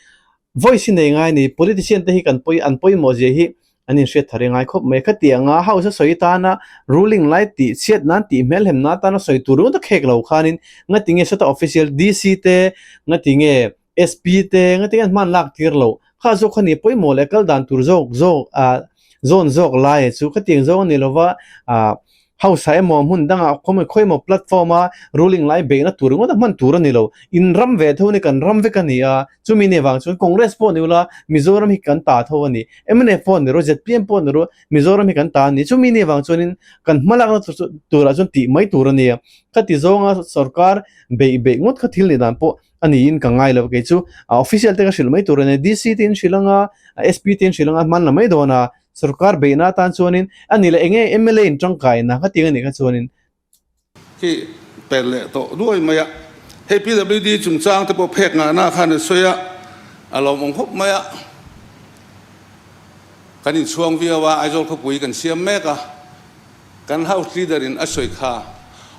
voice hi nei ngai a ni. Politician te hi kan pawi an pawimawh zia hi an inhriat thar i ngai khawp mai. Khati anga house a sawi tana ruling lai tih chhiat nan tih hmelhem na atana sawi tur ringawt a khek lo khanin ngati nge sawta official DC te ngati nge SP te ngati nge an hman lak tir loh kha zawk kha ni pawimawh leh kal dan tur zawk zawk ah zawn zawk lai chu khatiang zawng a ni lova ah Hausa emaw hmun dangah khawm khawi emaw platform a ruling lai beihna tur ringawt a hman tur a ni lo. In ram ve tho ni kan ram vek a ni a, chumi ni vang chuan Congress pawh ni ula Mizoram hi kan ta tho a ni. Mnf pawh ni rawh, zpm pawh ni rawh Mizoram hi kan ta a ni. Chumi ni vang chuanin kan hmalakna turah chuan tih mai tur a ni a. Khati zawnga sorkar beih beih ngawt kha thil nih dan pawh a niin ka ngai lo. Kei chu official te ka hrilh mai tur a ni. DC te in hrilh anga, SP te in hrilh anga hman la mai dawn a. Sorkar beihna atan chuanin a ni leh enge mla in tangkaina kha tiang a nih kha chuanin. Khi per leh tawh duai mai a, hei PWD chungchang te pawh phek ngahna khan a sawi a, a lawmawm khawp mai a, kan inchhuang viau a, Aizawl khawpui kan siam mek a, kan House Leader in a sawi kha,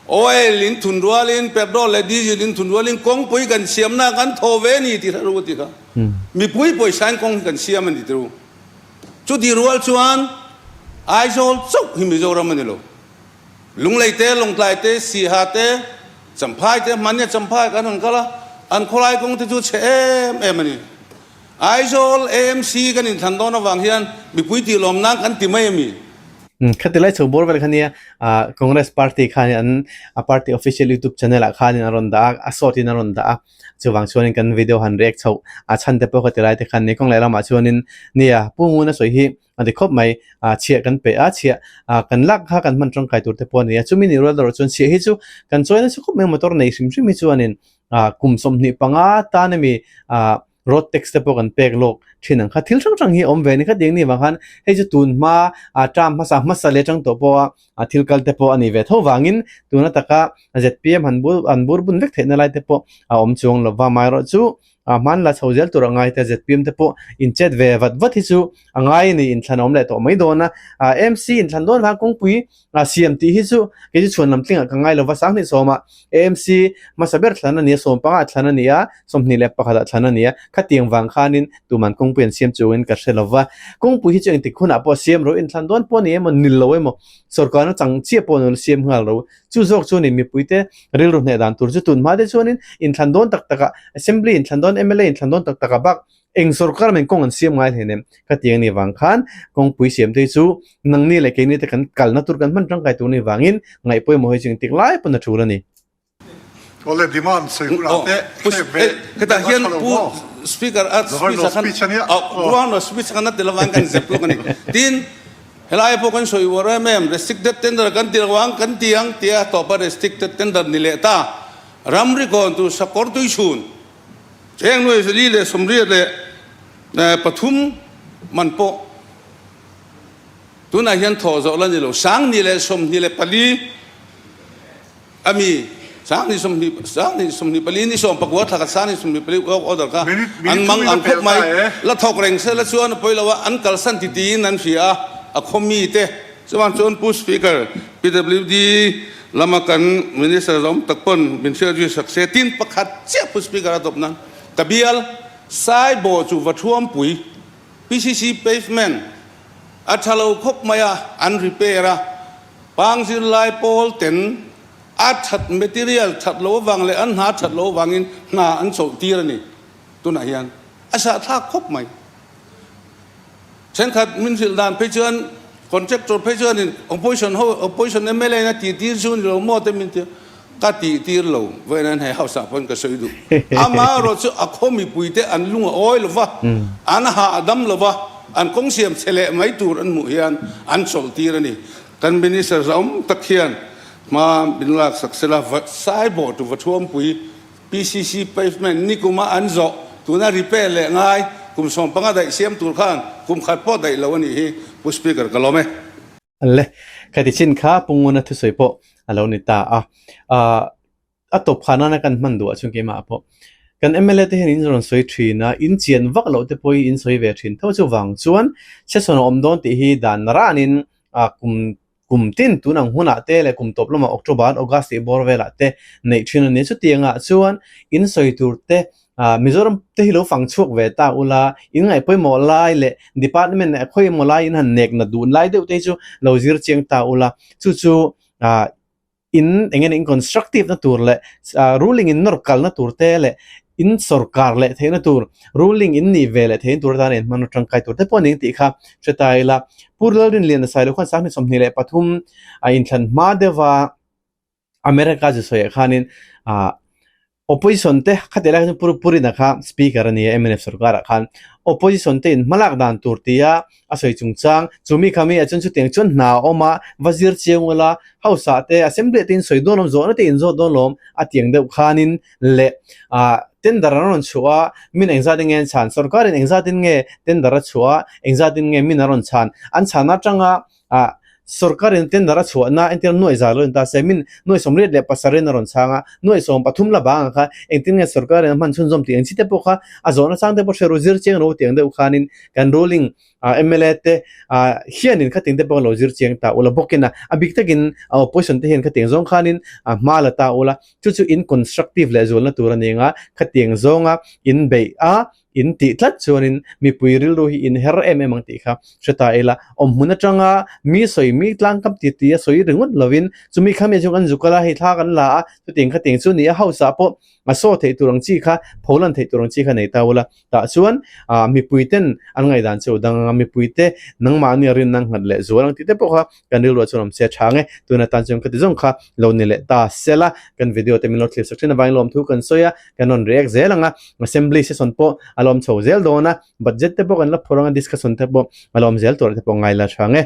Oil in thun rualin, petrol leh diesel in thun rualin kawngpui kan siamna kan thaw ve a ni tih hre ru a ti kha, mipui pawisa in kawng hi kan siam a ni ti ru. Chuti rual chuan Aizawl chauh hi Mizoram a ni lo. Lunglei te, Lawngtlai te, Siha te, Champhai te, hmania Champhai kan rawn kal a, an khawlai kawng te chu chhe em em a ni. Aizawl AMC kan inthlan dawn avang hian mipui tih lawm nan kan ti mai a mi? Khati lai chho bawr vel kha nia Congress party khanin an a party official youtube channel ah khanin a rawn dah a, a short in a rawn dah a. Chuvang chuanin kan video han react chhoh a chhan te pawh ka ti lai te khan ni kawng leh lamah chuanin nia Pu Nguna sawi hi a ti khawp mai a chhiah kan pe a chhiah a kan lak kha kan hman tangkai tur te pawh a ni a chumi nih rual erawh chuan chhiah hi chu kan chawi nasa khawp mai motor nei hrim hrim hi chuanin a kum 25 tan ami a road tax te pawh kan pek lawk thin ang kha thil hrang hrang hi a awm ve a ni kha tiang ni vang khan hei chu tun hma a term hmasa hmasa leh atang tawh pawha a thil kal te pawh a ni ve tho vangin tuna taka zpm han bur an bur bun vek theihna lai te pawh a awm chuang lova amaherawhchu a hman la chho zel tur a ngai te zpm te pawh inchet ve vat vat hi chu a ngai a ni inthlan a awm leh tawh mai dawn a ah amc inthlan dawn vang kawngpui a siam tih hi chu kei chu chhuan lam tlingah ka ngai lova sanghnih sawmah amc hmasa ber thlan a ni a sawmpangah thlan a ni a 21 ah thlan a ni a khatiang vang khanin tuman kawngpui an siam chungin ka hre lova kawngpui hi chu engtik hunah pawh siam ro inthlan dawn pawh a ni emaw nil lo emaw sorkarna chang chiah pawh an siam nghal ro chu zawk chuanin mipuite rilru hneh dan tur chu tun hma te chuanin inthlan dawn tak takah assembly inthlan dawn mla inthlan dawn tak takah bak eng sorkar men kawng an siam ngai hleinem khatiang a nih vang khan kawngpui siam te hi chu nangni leh keini te kan kalna tur kan hman tangkai tur a nih vangin ngaih pawimawh hi chu engtik lai pawn a tul a ni. Awle demand sawi hunah te hrep ve Hetah hian Pu Speaker a speech ah khan Governor speech khan a ti lovang kan zep lawk a ni. Tin, helai pawh kan sawi uar em em, restricted tender kan ti lo ang kan ti ang tia tawpa restricted tender ni leh ta. Ramri kawn tur sakawr tui chhun cheng nuai 483 man pawh. Tunah hian thawh zawh la ni lo, 2024 a mi, 2024 ni 19 thla khat 2024 work order kha an mang ang khawp mai. La thawk reng se la chuan a pawi lo a, an kalsan ti tiin an hria a, a khaw mite. Chuan chuan Pu Speaker, PWD lama kan Minister zawm tak pawn min hriat zui sak se, tin pakhat chiah Pu Speaker a tawp nan ka bial Saibaw chu va thuampui PCC pavement a tha lo khawp mai a, an repair a, pang zirlai pawl ten a that material that lo avang leh an hna that lo avangin hna an chawlh tir a ni. Tunah hian a sahthlak khawp mai. Thenkhat min hrilh dan phei chuan contractor phei chuanin opposition ho opposition mla in a tih tir chu ni lo maw te min ti a, ka tih tir lo vawiin an hei house ah pawn ka sawi duh. Amaherawh chu a khaw mipui te an lung a awi lo va, an hah a dam lo va, an kawng siam chhe leh mai tur an hmuh hian an chawlh tir a ni. Kan minister zawm tak hian hma min lak sak sela sai bawh tu va thuampui PCC pavement nikuma an zawh tuna repair leh ngai kum 15 daih siam tur khan kum khat pawh daih lo a nih hi Pu Speaker ka lawm e. Le, ka ti chin kha Pu Nguna thusawi pawh a lo ni ta a. Ahh a tawp kha nana kan hman duh ah chuan keimah pawh kan mla te hian in rawn sawi thin a, in chian vak loh te pawh hi in sawi ve thin tho chuvang chuan session a awm dawn tih hi dan ranin ah kum Kum tin tun ang hunah te leh kum tawp lamah October, August tih bawr velah te neih thin a ni. Chutiangah chuan in sawi tur te Mizoram te hi lo fang chhuak ve ta ula, in ngaih pawimawh lai leh department leh khawi emaw lai in han nek nat duh lai deuh te hi chu lo zir chiang ta ula. Chu chu in eng nge in constructive na tur leh ruling in nawr kalna tur te leh in sorkar leh theihna tur ruling in nih ve leh theihna tur atana inhman atangkai tur te pawh a ning tih kha hre ta ila. Pu Lalrinliana Sailo khan 2023 a inthlan hma deuha America zu sawiah khanin ah opposition te khatiah lai khan Pu Purina kha speaker a ni a mnf sorkarah khan opposition te in hmalak dan tur tia a sawi chungchang chumi kha mi ah chuan chutiang chuan hna a awm a va zir chiang ula house ah te assembly ah te in sawi dawn awm zawhna te in zawt dawn lawm a tiang deuh khanin leh ah tender an rawn chhuah a min engzat in nge an chhan sorkar in engzat in nge tender a chhuah a engzat in nge min a rawn chhan an chhan atanga ah sorkar in tender a chhuah na entir nuaih zar lo in ta se min nuaih 87 in a rawn chhang a nuaih 13 la bang ang kha engtin nge sorkar in a hman chhunzawm tih ang chi te pawh kha a zawhna chang te pawh hre ru zir chiang ro tiang deuh khanin kan ruling mla te hianin khatiang te pawh lo zir chiang ta ula bawkin a a bik takin a opposition te hian khatiang zawng khanin hma la ta ula chu chu in constructive leh zualna tur a ni ang a khatiang zawnga in beih a in tih tlat chuanin mipui rilru hi in her em em ang tih kha hre ta ila awmhmun atanga mi sawi mi tlangkam ti ti a sawi ringawt lovin chumi kha mi chu kan zuk a hei thla kan la a chutiang khatiang chu ni a house ah pawh a saw theih tur ang chi kha pholan theih tur ang chi kha nei ta ula Tah chuan ah mipui ten an ngaihdan chu dang anga mipui te nangmahni a rinna nghat leh zual ang tih te pawh kha kan rilruah chuan awm se a tha ang e. Tuna tan chuan ka ti zawng kha lo ni leh ta sela kan video te min lo thlir sak thin avangin lawmthu kan sawi a, kan rawn react zel ang a, assembly session pawh a lawm chho zel dawn a, budget te pawh kan la phur ang a, discussion te pawh a lawm zel tur te pawh ngai la tha ang e.